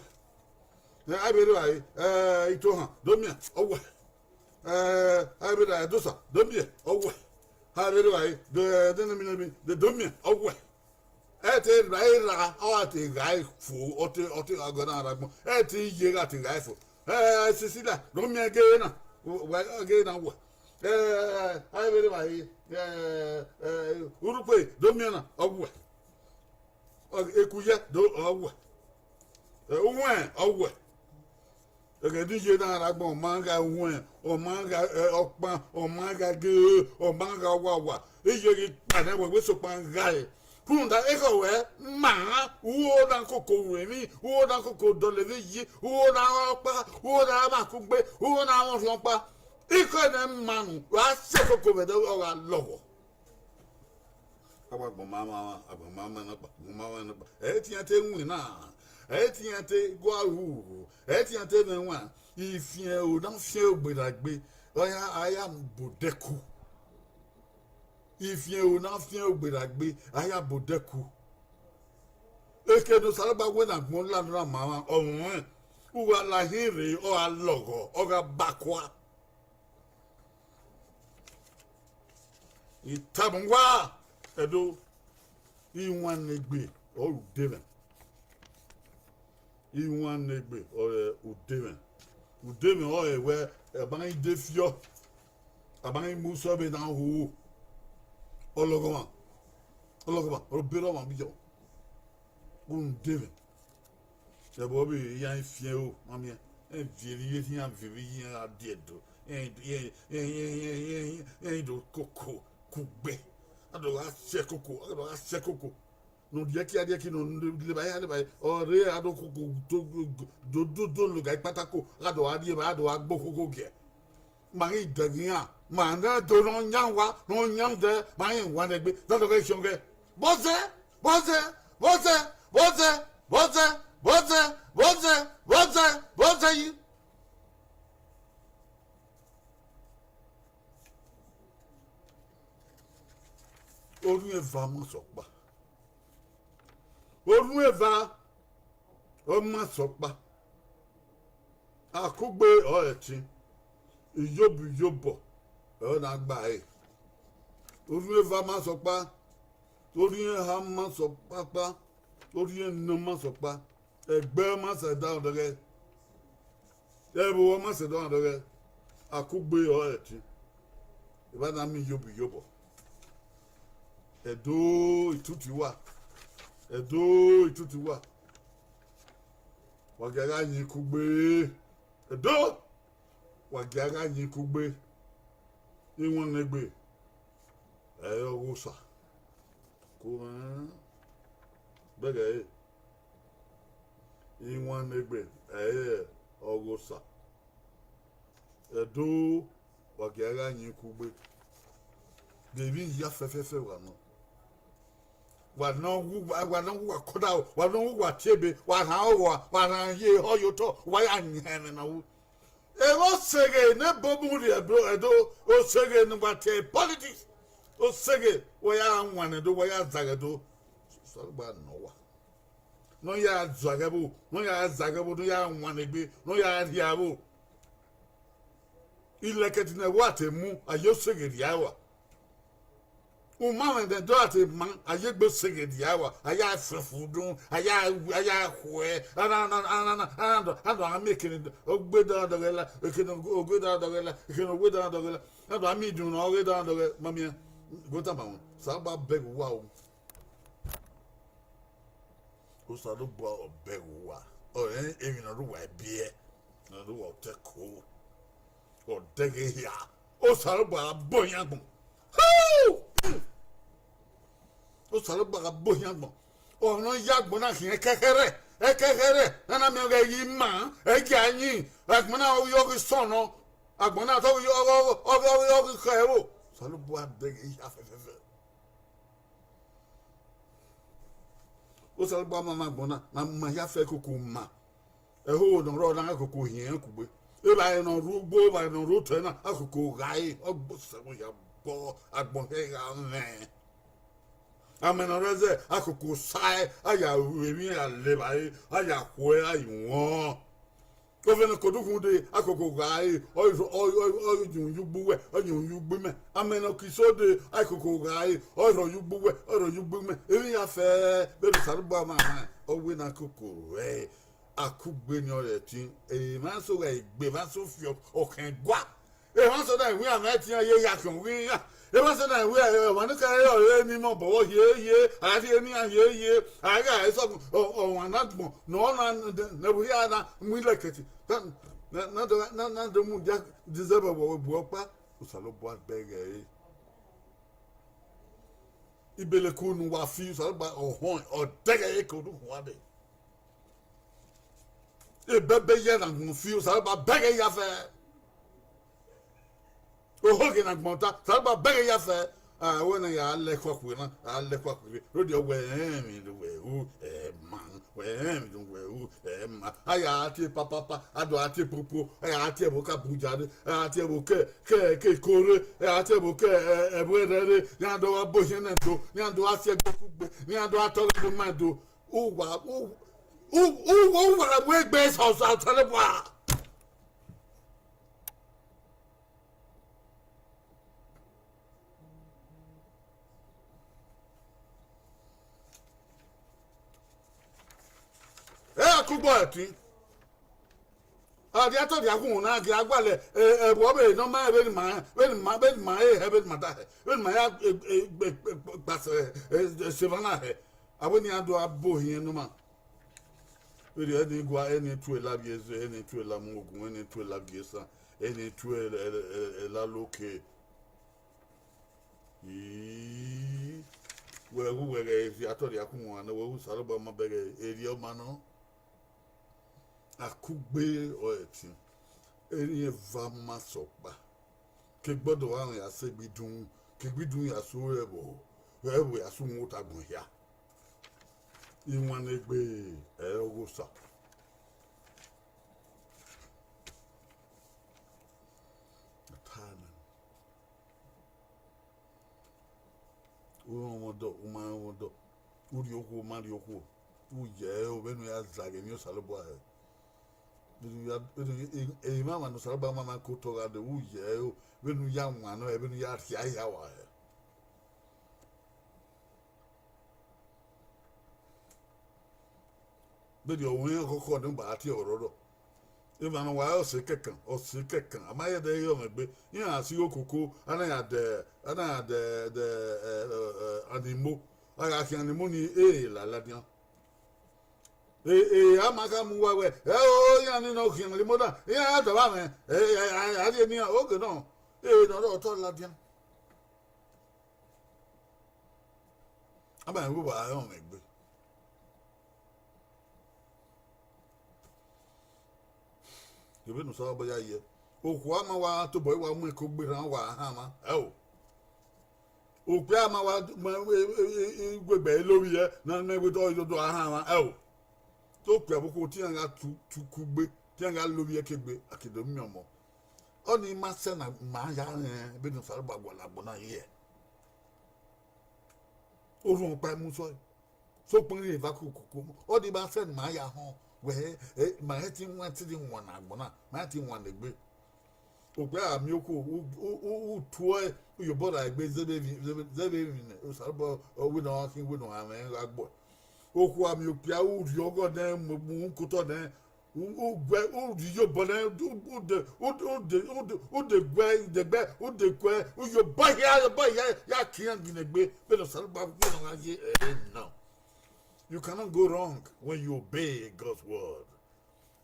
Ẹ, avbe erha ẹre, ẹ, Itohan, do miẹn, ọ wẹ. Ẹ, avbe erha ẹre, Ẹdosa, do miẹn, ọ wẹ. Avbe erha ẹre, de, de nemi nemi, de do miẹn, ọ wẹ. Ẹ te ra erha, ọ gha te gha fo, ọ te, ọ te gha gọ na rre agbọn. Ẹ te iye gha te gha fo. Ẹ, Sisila, do miẹn ghe na, wẹ ghe na wẹ. Ẹ, avbe erha ẹre, ẹ, ẹ, Urhukpe, do miẹn na, ọ wẹ. Ọ, Ekuyẹ, do, ọ wẹ. Ẹ, Uwẹn, ọ wẹ. Ẹghẹ ne iye na rre agbọn, ọ ma gha Uwẹn, ọ ma gha, ẹ, ọkpan, ọ ma gha ghe, ọ ma gha wawa. Iye ghi kpa nẹ wẹ, wẹ sokpan gha ẹre. Rhunmwuda ekhọe ruẹ ma, u ho na koko ru emwi, u ho na koko dọlọ emwi yi, u ho na rre ọkpa, u ho na mwẹ akugbe, u ho na mwẹ orhiọn ọkpa. Ekhọe nẹ ma nu, wa sẹ koko vbe ẹdẹ, ọ gha lọghọ. Agbọn ma ma, agbọn ma ma nọkpa, agbọn ma ma nọkpa. Ẹ i tian te winna, ẹ i tian te gua ru, ẹ i tian te mwẹ wan. Ifian ẹro na fian ogberagbe, ọ ya, a ya bu odẹ ku. Ifian ẹro na fian ogberagbe, a ya bu odẹ ku. Eke ne Osanobua wẹ ne agbọn la nọ na ma mwa, ọ mwẹ, u gha la hin rre, ọ gha lọghọ, ọ gha ba kua. I tama uwa, Ẹdo, iwannegbe ọre ude mwẹ. Iwannegbe ọre ude mwẹ. Ude mwẹ ọre wẹ, ẹ ma i de fiọ, a ma i mu sẹ vbe ne a ho. Ọlọghọmwa, ọlọghọmwa, ọ bere ọmwa vbe iyọ. Ude mwẹ. Ẹvbo ọvbehe iran fian ẹro, ma miẹn, ẹ viẹ vbe iye iran, viẹ vbe iye iran gha die Ẹdo, ẹ i do koko kugbe, a do gha sẹ koko, a do gha sẹ koko. Ne ọ rhie ẹki, a rhie ẹki, ne ọ leba ya leba, ọ rre a do koko do do do do lo ga ikpatako, a do gha rhie evba, a do gha gbe okhokho giẹ. Ma ghi dẹghe iran, ma na do ne ọ yan uwa, ne ọ yan ude, ma ghi wan egbe, da dọghe khian ọghẹ. Vbọzẹ, vbọzẹ, vbọzẹ, vbọzẹ, vbọzẹ, vbọzẹ, vbọzẹ, vbọzẹ, vbọzẹ yi. Orhiọn eva ma sẹ ọkpa. Orhiọn eva ọ ma sẹ ọkpa. Akugbe ọre ẹtin, iyobọ iyobọ ọre na gba ẹre. Orhiọn eva ma sẹ ọkpa, orhiọn eha ma sẹ ọkpa kpa, orhiọn enọ ma sẹ ọkpa, ẹgbẹ ma sẹ da ọdẹghẹ, ẹvbo ma sẹ da ọdẹghẹ, akugbe ọre ẹtin, evba na miẹn iyobọ iyobọ. Ẹdo, itutu uwa, Ẹdo, itutu uwa. Wa gia gha yin kugbe, Ẹdo, wa gia gha yin kugbe. Iwannegbe, ẹ i re ọghe Osa. Ko mwẹ bẹghe ẹre. Iwannegbe, ẹ i re ọghe Osa. Ẹdo, wa gia gha yin kugbe. Ghe emwi hia fẹfẹfẹ wa nọ. Wa nọ wu, wa, wa nọ wu wa kọdaro, wa nọ wu wa tie ebe, wa rhan ọghọ, wa rhan ye ehọ ye otọ, wa ya yin ẹmwẹ ne ọ wu. Ẹmwẹ oseghe ne ebo mu rhie ẹbro Ẹdo, oseghe ne uwa tie politics, oseghe wa ya wan Ẹdo, wa ya zagha Ẹdo. Osanobua nọ wa. Ne ọ ya zagha ẹvbo, ne ọ ya zagha ẹvbo, ne ọ ya wan egbe, ne ọ ya rhie avbo. Ilẹkẹtin ne wa te mu, a ye oseghe rhie ẹre wa. Umamwẹ ne Ẹdo a te ma, a ye egbe oseghe rhie ẹre wa, a ya fiọnfun udun, a ya, a ya khuẹ, a na, a na, a na, a na, a na, a na, a na miẹn ekene ogbe da dọghe la, ekene ogbe da dọghe la, ekene ogbe da dọghe la, a na miẹn idun ne ọ ghe da dọghe, ma miẹn, gu tama wọn, Osanobua bẹghe uwa o. Osanobua ọ bẹghe uwa, ọ rẹn emwi ne ọ rre uwa biẹ, ne ọ rre uwa otọ ẹko, ọ dẹghe hia, Osanobua gha bọ iran agbọn. Hoo! Osanobua gha bọ iran agbọn. Ọ ne ọ ya agbọn na khian ẹkẹkhẹrẹ, ẹkẹkhẹrẹ, ne a na miẹn ọghe ẹre ima, ẹre a yin, agbọn na ọ ghi, ọ ghi sọnnọ, agbọn na ọ ghi, ọ ghi, ọ ghi, ọ ghi, ọ ghi khẹ ẹvbo. Osanobua dẹghe hia fẹfẹfẹ. Osanobua ma ma agbọn na, ma ma hia fẹ koko ma. Ẹhoho ne ọ rrọọ na, a koko hiẹn kugbe. Evbare ne ọ rre ugbo, evbare ne ọ rre otọ na, a koko gha re, ọ gbe Osanobua ya bọ agbọn hẹ gha mwẹ. Amẹ ne ọ rre zẹ, akoko sae, a ya ru emwi ya le evbare, a ya khuẹ, a ya wọn. Ọvbene kodukhunmwu de, akoko gha re, ọ, ọ, ọ, ọ yunmwu ye ugbo uwẹ, ọ yunmwu ye ugbo imẹ. Amẹ ne ọ ke iso de, akoko gha re, ọ rhọ ye ugbo uwẹ, ọ rhọ ye ugbo imẹ. Emwi ya fẹ, vbene Osanobua ma rẹn, ọ wẹ ne akoko ruẹ. Akugbe ni ọre ẹtin, emwa so gha egbe, emwa so fiọ ọkhẹn gua. Emwa so na wẹ amẹ ẹtin ye ya khian wẹ iran. Emwa so na wẹ, eh, ọmwa ne kẹrẹ ọre ni mọ bọvbọ hie ye, a rhie ne iran hie ye, a gha re sọkun, ọ, ọmwa na gbọn, ne ọ na, ne ẹvbo hia na mu ilẹkẹtin. Na, na, na, na, na do mudia December vbe bu ọkpa, Osanobua bẹghe ẹre. Ibeleku ne uwa fi, Osanobua ọhọn, ọ dẹghe ẹre ke odukhunmwu dee. Ebẹbẹ ye ne agbọn fi, Osanobua bẹghe ya fẹ. Ohoghe ne agbọn ta, Osanobua bẹghe ya fẹ. A wẹ ne ya lẹ ekhọe khuẹ na, a lẹ ekhọe khuẹ rre, rhodiọ wẹ rẹn emwi ne uwẹ ru, ẹ ma, wẹ rẹn emwi ne uwẹ ru, ẹ ma. A ya tie papapa, a do a tie popo, a ya tie ẹvbo ke Abuja rre, a ya tie ẹvbo ke, ke, ke Eko rre, a ya tie ẹvbo ke, ẹ, ẹvbo Ẹrẹ rre, ne iran do gha bu ohiẹn nẹ do, ne iran do gha si ẹgbẹe kugbe, ne iran do gha tọghe do ma do. Uwa, u, u, u, uwa mu egbe sẹ Osanobua. Ẹ kugbo ẹtin. A dia tọ dia gun na, a gia gualọ, ẹ, ẹvbo ọvbehe ne ọ ma rẹn, vbene ima, vbene ima, vbene ima he hẹ, vbene ima da hẹ, vbene ima ya, e, e, e, e, gbasẹ, e, e, sevana hẹ. A wẹ ne iran do gha bu ohiẹn ne ọ ma. Vbene ẹni gua, ẹni tu ela vbiẹ eze, ẹni tu ela mu ogun, ẹni tu ela vbiẹ esan, ẹni tu ela, ela, ela, ela loke. Ii, wẹ wu wẹ ghẹ ezi atọ rhia khu wan nẹ, wẹ wu Osanobua ma bẹghe erriọ ma nọ. Akugbe ọre ẹtin, erriọ eva ma sẹ ọkpa. Ke gbọdọ gha ya sẹ egbe idunmwu, ke egbe idunmwu ya sẹ ẹvbo, ẹvbo ya sẹ uhunmwu ota agbọn hia. Iwannegbe ẹre ọghe Osa. Ata na. U rẹn ọmọdọ, u ma rẹn ọmọdọ, u rhie okhuo, u ma rhie okhuo, u ye ẹre o, vbene u ya zagha emwi Osanobua hẹ. Vbene u ya, vbene u, e, emwamwa ne Osanobua ma ma ke otọ gha dee, u ye ẹre o, vbene u ya wan nọ hẹ, vbene u ya rhia hia wa hẹ. Vbene ọ ru iran khọkhọ ne u ba tie ọrọrọ. Emwa ne ọ wa re ọse kẹkan, ọse kẹkan, a ma ye ẹdẹ ye ọmwa egbe, iran gha si igho koko, a na ya dẹ, a na ya dẹ, dẹ, ẹ, ẹ, ẹ, animo, a gha khian animo ni, e la ladian. E, e, a ma ka mu uwa wẹ, ẹ o, iran ni nọ khian animo na, iran ya dọba mwẹ, ẹ, ẹ, a, a rhie ne iran, oge nọ, e, ne ọ rẹ otọ ladian. A ma rẹn vbe uwa re ọmwa egbe. Vbene Osanobua ya ye, okhuo a ma wa tobọ wa mu ẹko gberra wa hanmwa, ẹ o. Okpia a ma wa, ma, e, e, e, e, guegbe lovbiẹ na, na wẹ do, do, do a hanmwa, ẹ o. Te okpia vbe okhuo te iran gha tu, tu kugbe, te iran gha lovbiẹ kegbe, a ke do miẹn ọmọ. Ọnii ma sẹ na ma ya rẹn vbene Osanobua gualọ agbọn na ye. Orhuọn ọkpa mu sọe. Sokpan rhie eva koko. Ọnii ma sẹ ne ima ya họn. Wẹ, ẹ, ma rẹn te wan, te wan ne agbọn na, ma rẹn te wan ne egbe. Okpia gha miẹn okhuo, u, u, u, u tuẹ, u ye obọ ra egbe zẹ vbe emwi, zẹ vbe, zẹ vbe emwi ne Osanobua, ọ wẹ ne ọ gha khin, wẹ ne ọ gha mwẹ gha gbọe. Okhuo gha miẹn okpia, u rhie ọghọ nẹ, mu, mu, mu ke otọ nẹ, u, u guẹ, u rhie iyobọ nẹ, u, u de, u, u de, u de, u de guẹ, u de guẹ, u de guẹ, u ye obọ hia, obọ hia, ya ke iran ginẹ egbe, vbene Osanobua, vbene ọ gha ye ẹre nọ. You cannot go wrong when you obey God's word.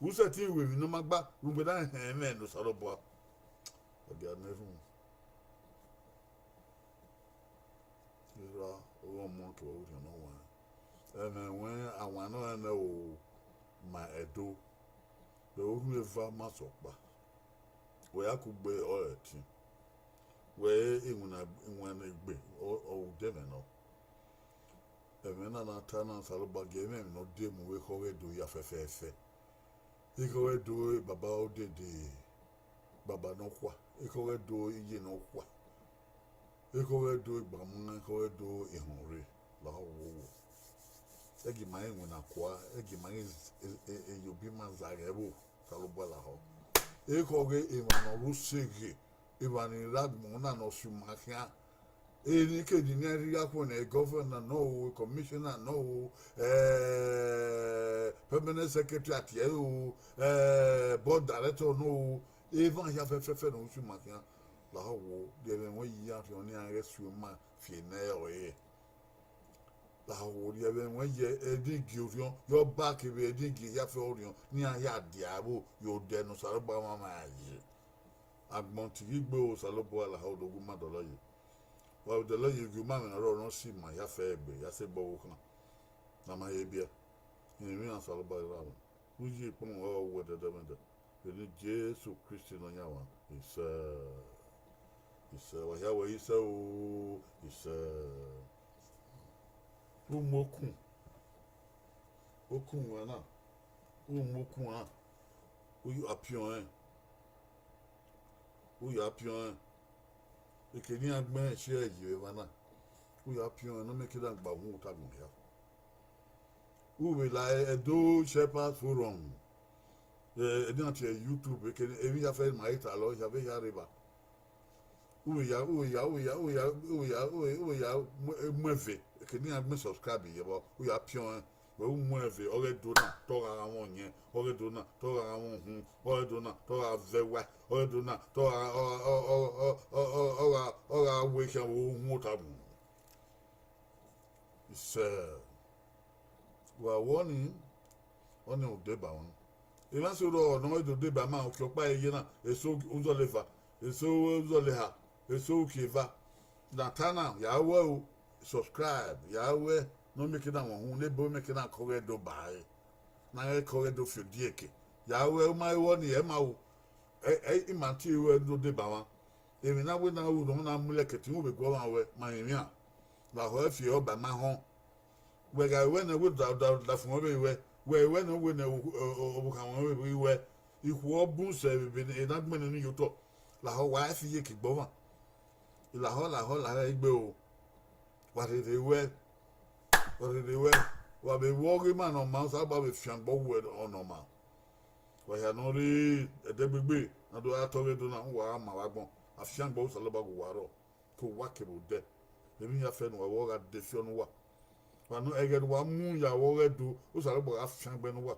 U sẹtin ru emwi ne ọ ma gba, rhunmwuda ẹhẹn mwẹ ne Osanobua. Ọ dia nẹ erhunmwu. Erha ọghe ọmọ kevbe orhiọn ne ọ wan. Ẹmwẹ wẹ a wan nọ ẹmwẹ o ma Ẹdo. Vbe orhu eva ma sẹ ọkpa. Wẹ ya kugbe ọre ẹtin. Wẹ iwinna, iwinna egbe, ọ, ọ udẹmwẹ nọ. Ẹmwẹ na na ta na Osanobua gie mwẹ emwi ne ọ de mu vbe ekhọe Ẹdo hia fẹfẹfẹ. Ekhọe Ẹdo baba odede, baba nọkhua, ekhọe Ẹdo iye nọkhua, ekhọe Ẹdo igbamu na, ekhọe Ẹdo ehọnrre. lahọ wo wo. Ẹgie ima ghi winna kua, ẹgie ima ghi z-, e, e, e, ye obọ ima zagha ẹvbo, Osanobua lahọ. Ekhọe ọghe emwa ne ọ rre use ghe, emwa ni rre agbọn na ne ọ sẹ ima khian. Enikeni ne a rhirhi gha khuẹ nẹ, governor nọ o, commissioner nọ o, eh, permanent secretary atiẹ o, eh, board director nọ o, emwa hia fẹfẹfẹ ne ọ sẹ ima khian. Lahọ wo, rhie ẹmwẹ ruẹn ye iran orhiọn ne iran ghẹ suẹn ima fi nẹ ọre. Lahọ wo, rhie ẹmwẹ ruẹn ye ẹdẹgie orhiọn, ye ọba kevbe ẹdẹgie hia fẹ orhiọn ne iran hia dia ẹvbo ye odẹ ne Osanobua mwamwa iran ye. Agbọn te I ghi gbe ru, Osanobua lahọ, do gu ima dọlọ ye. Wa vbe dọlọ ye, gie uma mwẹ ne ọ rrọọ ne ọ si ima hia fẹ egbe, ya sẹ egbe ọvbokhan ne a ma he biẹ. Rẹn emwi iran, Osanobua, rre avbe u ye ikpọnmwẹ ọre ọ wu ẹdẹdẹmwẹdẹ. Vbe eni Jesu Kristi Nọyaẹnmwa, isẹ. Isẹ, wa hia wẹ isẹ o, isẹ. U mu okun, okun ruẹn na, u mu okun na, u ya piọn ẹn, u ya piọn ẹn. Eke ne iran gbẹn ẹre si ẹre ye vbe evba na, u ya piọn ẹn, ne ọ miẹn ke na gba uhunmwu otagbọn hia. U vbe la Edo Shepherds Forum, eh, ne iran tie YouTube, eke ne emwi hia fẹ ma i talọ, hia vbe hia rre evba. U vbe ya, u vbe ya, u vbe ya, u vbe ya, u vbe ya, u vbe, u vbe ya mu, mu ẹve, eke ne iran gbẹn subscribe ye vbọ, u ya piọn ẹn, wẹ u mu ẹve, ọghe Ẹdo na, te ọ gha gha mwẹ ọyẹn, ọghe Ẹdo na, te ọ gha gha mwẹ uhunmwu, ọghe Ẹdo na, te ọ gha vẹ ẹwae, ọghe Ẹdo na, te ọ gha, ọ, ọ, ọ, ọ, ọ, ọ gha, ọ gha wẹ khian vbe uhunmwu otagbọn. Isẹ, wa wẹ ọnii, ọnii u deba mwẹ. Emwa eso rrọọ ne ọ do deba ma, uki ọkpa ye na, eso uzọla eva, eso uzọla eha, eso uki eva. Na ta na, ya wẹ o, subscribe, ya wẹ ne ọ miẹn eke na mwẹ uhunmwu, ne ebo miẹn eke na ke ọghe Ẹdo ba ẹre, ne a ghẹ ke ọghe Ẹdo fi odieke. Ya wẹ, u ma wẹ ọnii, ẹ ma o, ẹ, ẹ, ima te wẹ do deba mwa. Emwi ne a wẹ ne a ru ne ọ na mu lẹ ke ẹtin vbe guọmwa ruẹ, ma rinmwian. Lahọ ẹfi ọba ma họn. Wẹ gha wẹ nẹ, wẹ da, da, da fun ọvbehe ruẹ, wẹ wẹ nẹ, wẹ nẹ, o, o, o, ọvbokhan ruẹ vbe ruẹ, ikhuo ọ bun sẹ vbe ebe ne a gbẹnnẹ ne iyotọ. Lahọ wa fi iyeke gbe ọmwa. Lahọ, lahọ, lahọ igbe o. Wa rherhe ruẹ, wa rherhe ruẹ, wa vbe ru ọghe ima ne ọ maa, Osanobua vbe fiangbe uwẹ ọnọma. Wa hia ne ọ rre ẹdẹgbegbe, ne a do ra tọ ọghe Ẹdo na, uwa gha ma vbe agbọn, afiangbe Osanobua ghe uwa rrọọ, ke owa kevbe odẹ. Emwi hia fẹ ne uwa vbe gha de fiọ ne uwa. Wa nọ, ẹghẹ ne uwa mu ya vbe ọghe Ẹdo, Osanobua gha fiangbe ne uwa.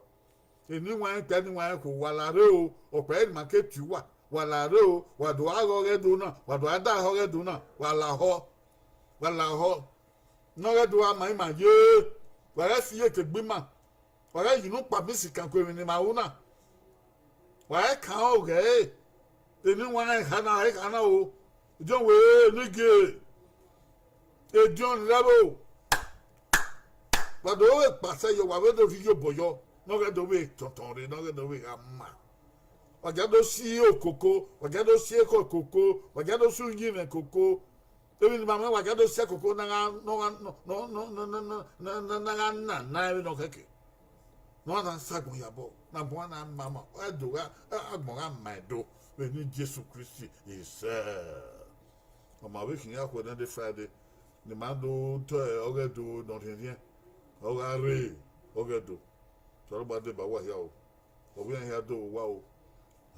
Eni wa rẹn ta, eni wa rẹn khuo, wa la rre o, ọkpa ẹre ne ima ke tie uwa, wa la rre o, wa do gha ghe ọghe Ẹdo na, wa do gha da ọghe Ẹdo na, wa lahọ, wa lahọ. Ne ọghe Ẹdo gha ma ima ye, wa ghẹ fi iyeke gbe ima. Wa ghẹ ye unu kpa bisi kan ku emwi ne ima ru na. Wa ghẹ kan oghe ẹre, eni wa rẹn eha na, eha na o, ediọn wẹ ne gie, ediọn ni rre ẹvbo. Wa do vbe kpasẹ yọ, wa vbe do rhie iyobọ yọ, ne ọghe Ẹdo vbe tọntọn rre, ne ọghe Ẹdo vbe gha ma. Wa gia do si okoko, wa gia do si ekhọe koko, wa gia do si uyinmwẹ koko. Emwi ne ima mwẹ, wa gia do si ẹkoko na gha, na gha na, na, na, na, na, na gha na, na vbene ọ khẹke. Ne ọ na sa agbọn yabọ, ne agbọn na ma ma, Ẹdo gha, agbọn gha ma Ẹdo, vbe eni Jesu Kristi, isẹ. Ọ ma vbe khian ya khuẹ ne de Friday, ne ima do tọ ọghe Ẹdo ne ọ rhiẹnrhiẹn, ọ gha rre ọghe Ẹdo. Osanobua deba uwa hia o. Ọ vbe iran hia do vbe owa o.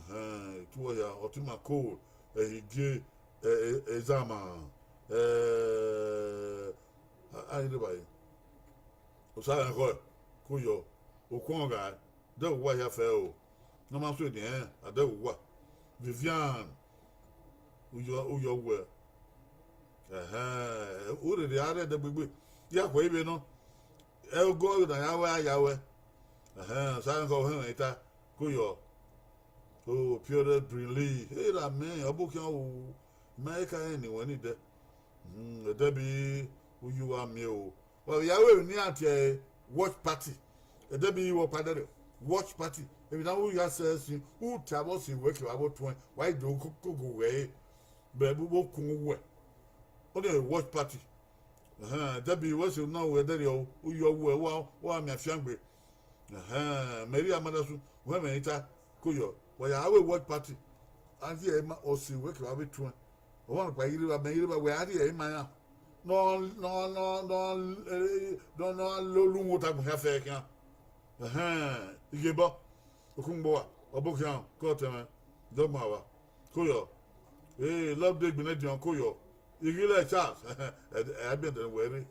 Ẹhẹn, etuẹ hia, ọtẹn ima ko, ẹhigie, ẹ, ẹ, ẹzama, ẹ, a, a i rre evbare. Osa rẹn ekhọe, ko yọ, okhuo ọghae, dẹghe uwa hia fẹ o. Ne ọ ma so eni ẹnrẹn, a dẹghe uwa. Vivian, u yọ, u yọ wẹ. Ẹhẹn, u rherhe a rre ẹdẹgbegbe, ya khuẹ ivbe nọ. Ẹgogo na ya wẹ, a ya wẹ. Ẹhẹn, Osa rẹn ekhọe, ohẹnmwẹ ta, ko yọ. O, Pierre Brinley, erha mẹ, ọ bu khian o, ma ka rẹn eni wẹ ni dẹ. Hmm, ẹdẹbi uyi uwa miẹn o. Wa vbe ya ru emwi ne iran tie watch party. Ẹdẹbi iwẹ ọkpa dẹrriọ, watch party. Emwi ne u ya sẹ sin, u tie avbe ọse wẹ kevbe avbe otuẹn, wa i do koko ghẹ re. Bẹ vbe ukun uwẹ. Ọnii watch party. Ẹhẹn, ẹdẹbi wẹ sẹ na, wẹ dẹrriọ, u yọ wẹ, wa, wa miẹn afiangbe. Ẹhẹn, Mary Amadasu, wẹ mẹ i ta, ko yọ, wa ya ru watch party. A rhie ẹre ma, ọse wẹ kevbe avbe otuẹn. Ọmwa nọkpa i rre evba, mẹ i rre evba, wẹ a rhie ẹre ma iran. nọ, nọ, nọ, nọ, eh, nọ, nọ, lolunwu otagbọn hia fẹ khian. Ẹhẹn, ighebọ, okhunmwu uwa, ọbokhian, ke ọtẹn mwẹ, dọgbọn ava, koyọ. Ee, Loveday Egbinediọn, koyọ. Ighilẹ Charles, ẹ, ẹ, a biẹ ẹdẹ wẹ rre.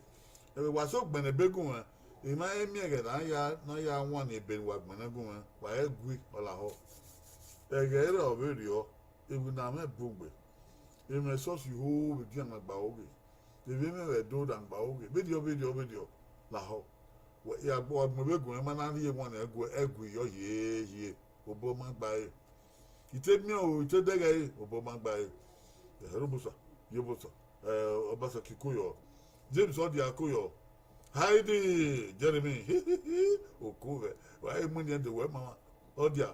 Ẹvbo wa so gbẹnnẹ ebe gun mwẹ, I ma he miẹn ẹghẹ ne a ya, ne a ya wan ni ebe ne uwa gbẹnnẹ gun mwẹ, wa he gui, ọ lahọ. Ẹghẹ ẹre ọ vbe rriọ, ivbi ne a mwẹ bun gbe, emwi ne ẹsọsi ho vbe edian na gba ro ghe, ivbi emwi vbe Ẹdo na gba ro ghe, vberriọ, vberriọ, vberriọ, lahọ. Wẹ, ya gbe, wa gbẹnnẹ ebe gun mwẹ, ma na rhie wan ni ẹgui, ẹgui yọ hiehie, obọ ma gba ẹre. I te miẹn o, I te dẹghe ẹre, obọ ma gba ẹre. Ẹhẹrhẹ Obosa, ye Obosa, eh, Ọbasaki koyọ, James Ọdia koyọ, Heidi Jeremy, oko vẹ, wa i mu eni ẹdẹ wẹ mama, Ọdia,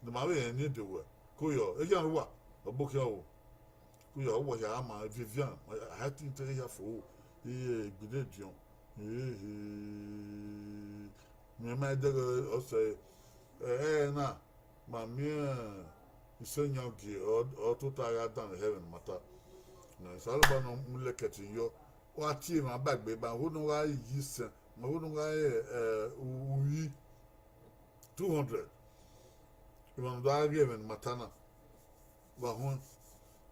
ne ma vbe rẹn eni ẹdẹ wẹ, koyọ, eyan uwa, ọbokhian o, koyọ, uwa hia ma Vivian, a ti te ya fo, iye Egbinediọn, ehe, miẹn ma dẹghe ọsẹ, ẹ, ẹ na, ma miẹn Iseyangie, ọ, ọ tota gha dan vbe heaven mata. Osanobua nọ mu lẹkẹtin yọ, wa tie emwa ba egbe ba, ho ne ọ gha yi sẹn, ma ho ne ọ gha re, eh, uhi two hundred. Emwa ne ọ gha ghi ẹmwẹ ne ima ta na, wa huẹn.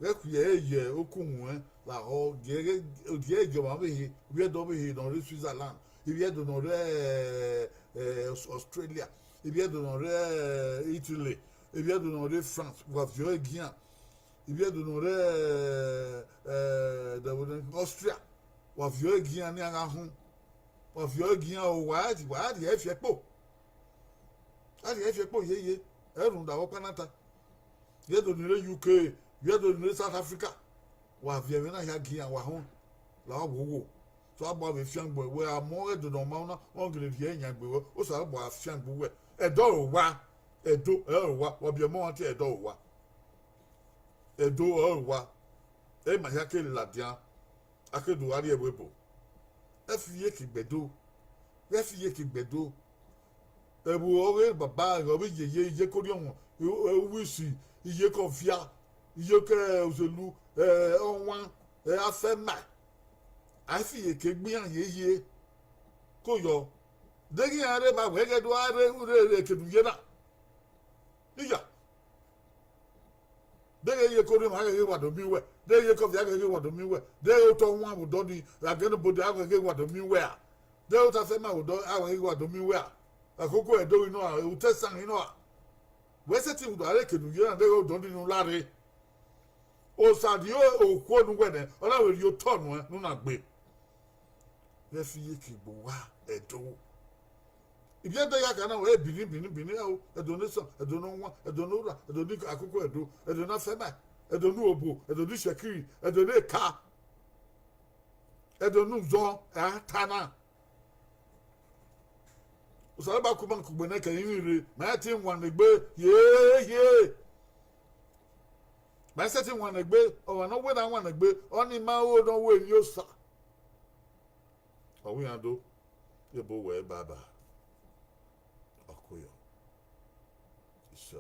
Ghẹ khuiẹ ẹre ye uku wuẹn lahọ, gie, gie, gie ọmwa ọvbehe, ivbi Ẹdo ọvbehe ne ọ rre Switzerland, ivbi Ẹdo ne ọ rre, eh, Aus-, Australia, ivbi Ẹdo ne ọ rre, eh, Italy, ivbi Ẹdo ne ọ rre France, wa viọ ẹre gian, ivbi Ẹdo ne ọ rre, eh, eh, Austria, wa viọ ẹre gian ne iran gha họn, wa viọ ẹre gian o, wa, wa rhie ẹre fi ẹkpo, a rhie ẹre fi ẹkpo yeye, ẹ rhunmwuda ọkpa na ta. Ivbi Ẹdo ni rre U K, ivbi Ẹdo ni rre South Africa, wa viọ ẹmwẹ na hia gie iran, wa họn, la wo wo. Osanobua vbe fiangbe wẹ, a mu Ẹdo ne ọ ma na, ọ gele rhie yan egbe wẹ, Osanobua fiangbe wẹ. Ẹdo ọre owa, Ẹdo ọre owa, wa biẹ ọmọ ọmwa tie Ẹdo ọre owa. Ẹdo ọre owa, ẹ ma hia ke ladian, a ke do gha rrie ẹvbo ebo. Ẹ fi iyeke gbe Ẹdo, ghẹ fi iyeke gbe Ẹdo. Ẹvbo ọghe baba, ọ vbe yeye, iyeke orhiọnmwọ, uwisi, iyeke ọvia, iyeke ozelu, eh, ọwan, eh, afẹma. A fi iyeke gbe iran yeye. Koyọ, deghẹ iran rre ma wẹ ghẹ do gha rre, rre, rre eke ne u ye na. Iya. Deghẹ iyeke orhiọnmwọ a ghẹ ghe wa do miẹn uwẹ, deghẹ iyeke ọvia a ghẹ ghe wa do miẹn uwẹ, deghẹ otọ wan vbe odọ ni, a gẹ ne obodẹ a ghẹ ghe wa do miẹn uwẹ ra? Deghẹ otọ afẹma vbe odọ a ghẹ ghe wa do miẹn uwẹ ra? Akoko Ẹdo ghi nọ ra, utọ ẹsan ghi nọ ra. Wẹ sẹtin vbe odọ a rre eke ne u ye na, deghẹ odọ ni ne u la rre. Osa rhie okhuo ne uwẹ nẹ, ọ na vbe rhie otọ nuẹn ne u na gbe. Ghẹ fi iyeke gbe owa Ẹdo. Ivbi Ẹdo ya ka na wẹ Benin, Benin, Benin, ẹ o, Ẹdo ne sọn, Ẹdo ne ọwan, Ẹdo ne urra, Ẹdo ne akoko Ẹdo, Ẹdo ne afẹma, Ẹdo ne obo, Ẹdo ne isekiri, Ẹdo ne eka, Ẹdo ne uzọ, ẹ a ta na. Osanobua ku ima kugbe nẹ kẹ rinmwian rre, ma i te wan egbe, ye, ye. Ma i sẹtin wan egbe, ọmwa ne ọ wẹ ne a wan egbe, ọnii ma ho ne ọ wẹ emwi Osa. Ọ wẹ iran do, ebo wẹ baba. Ọ koyọ. Isẹ.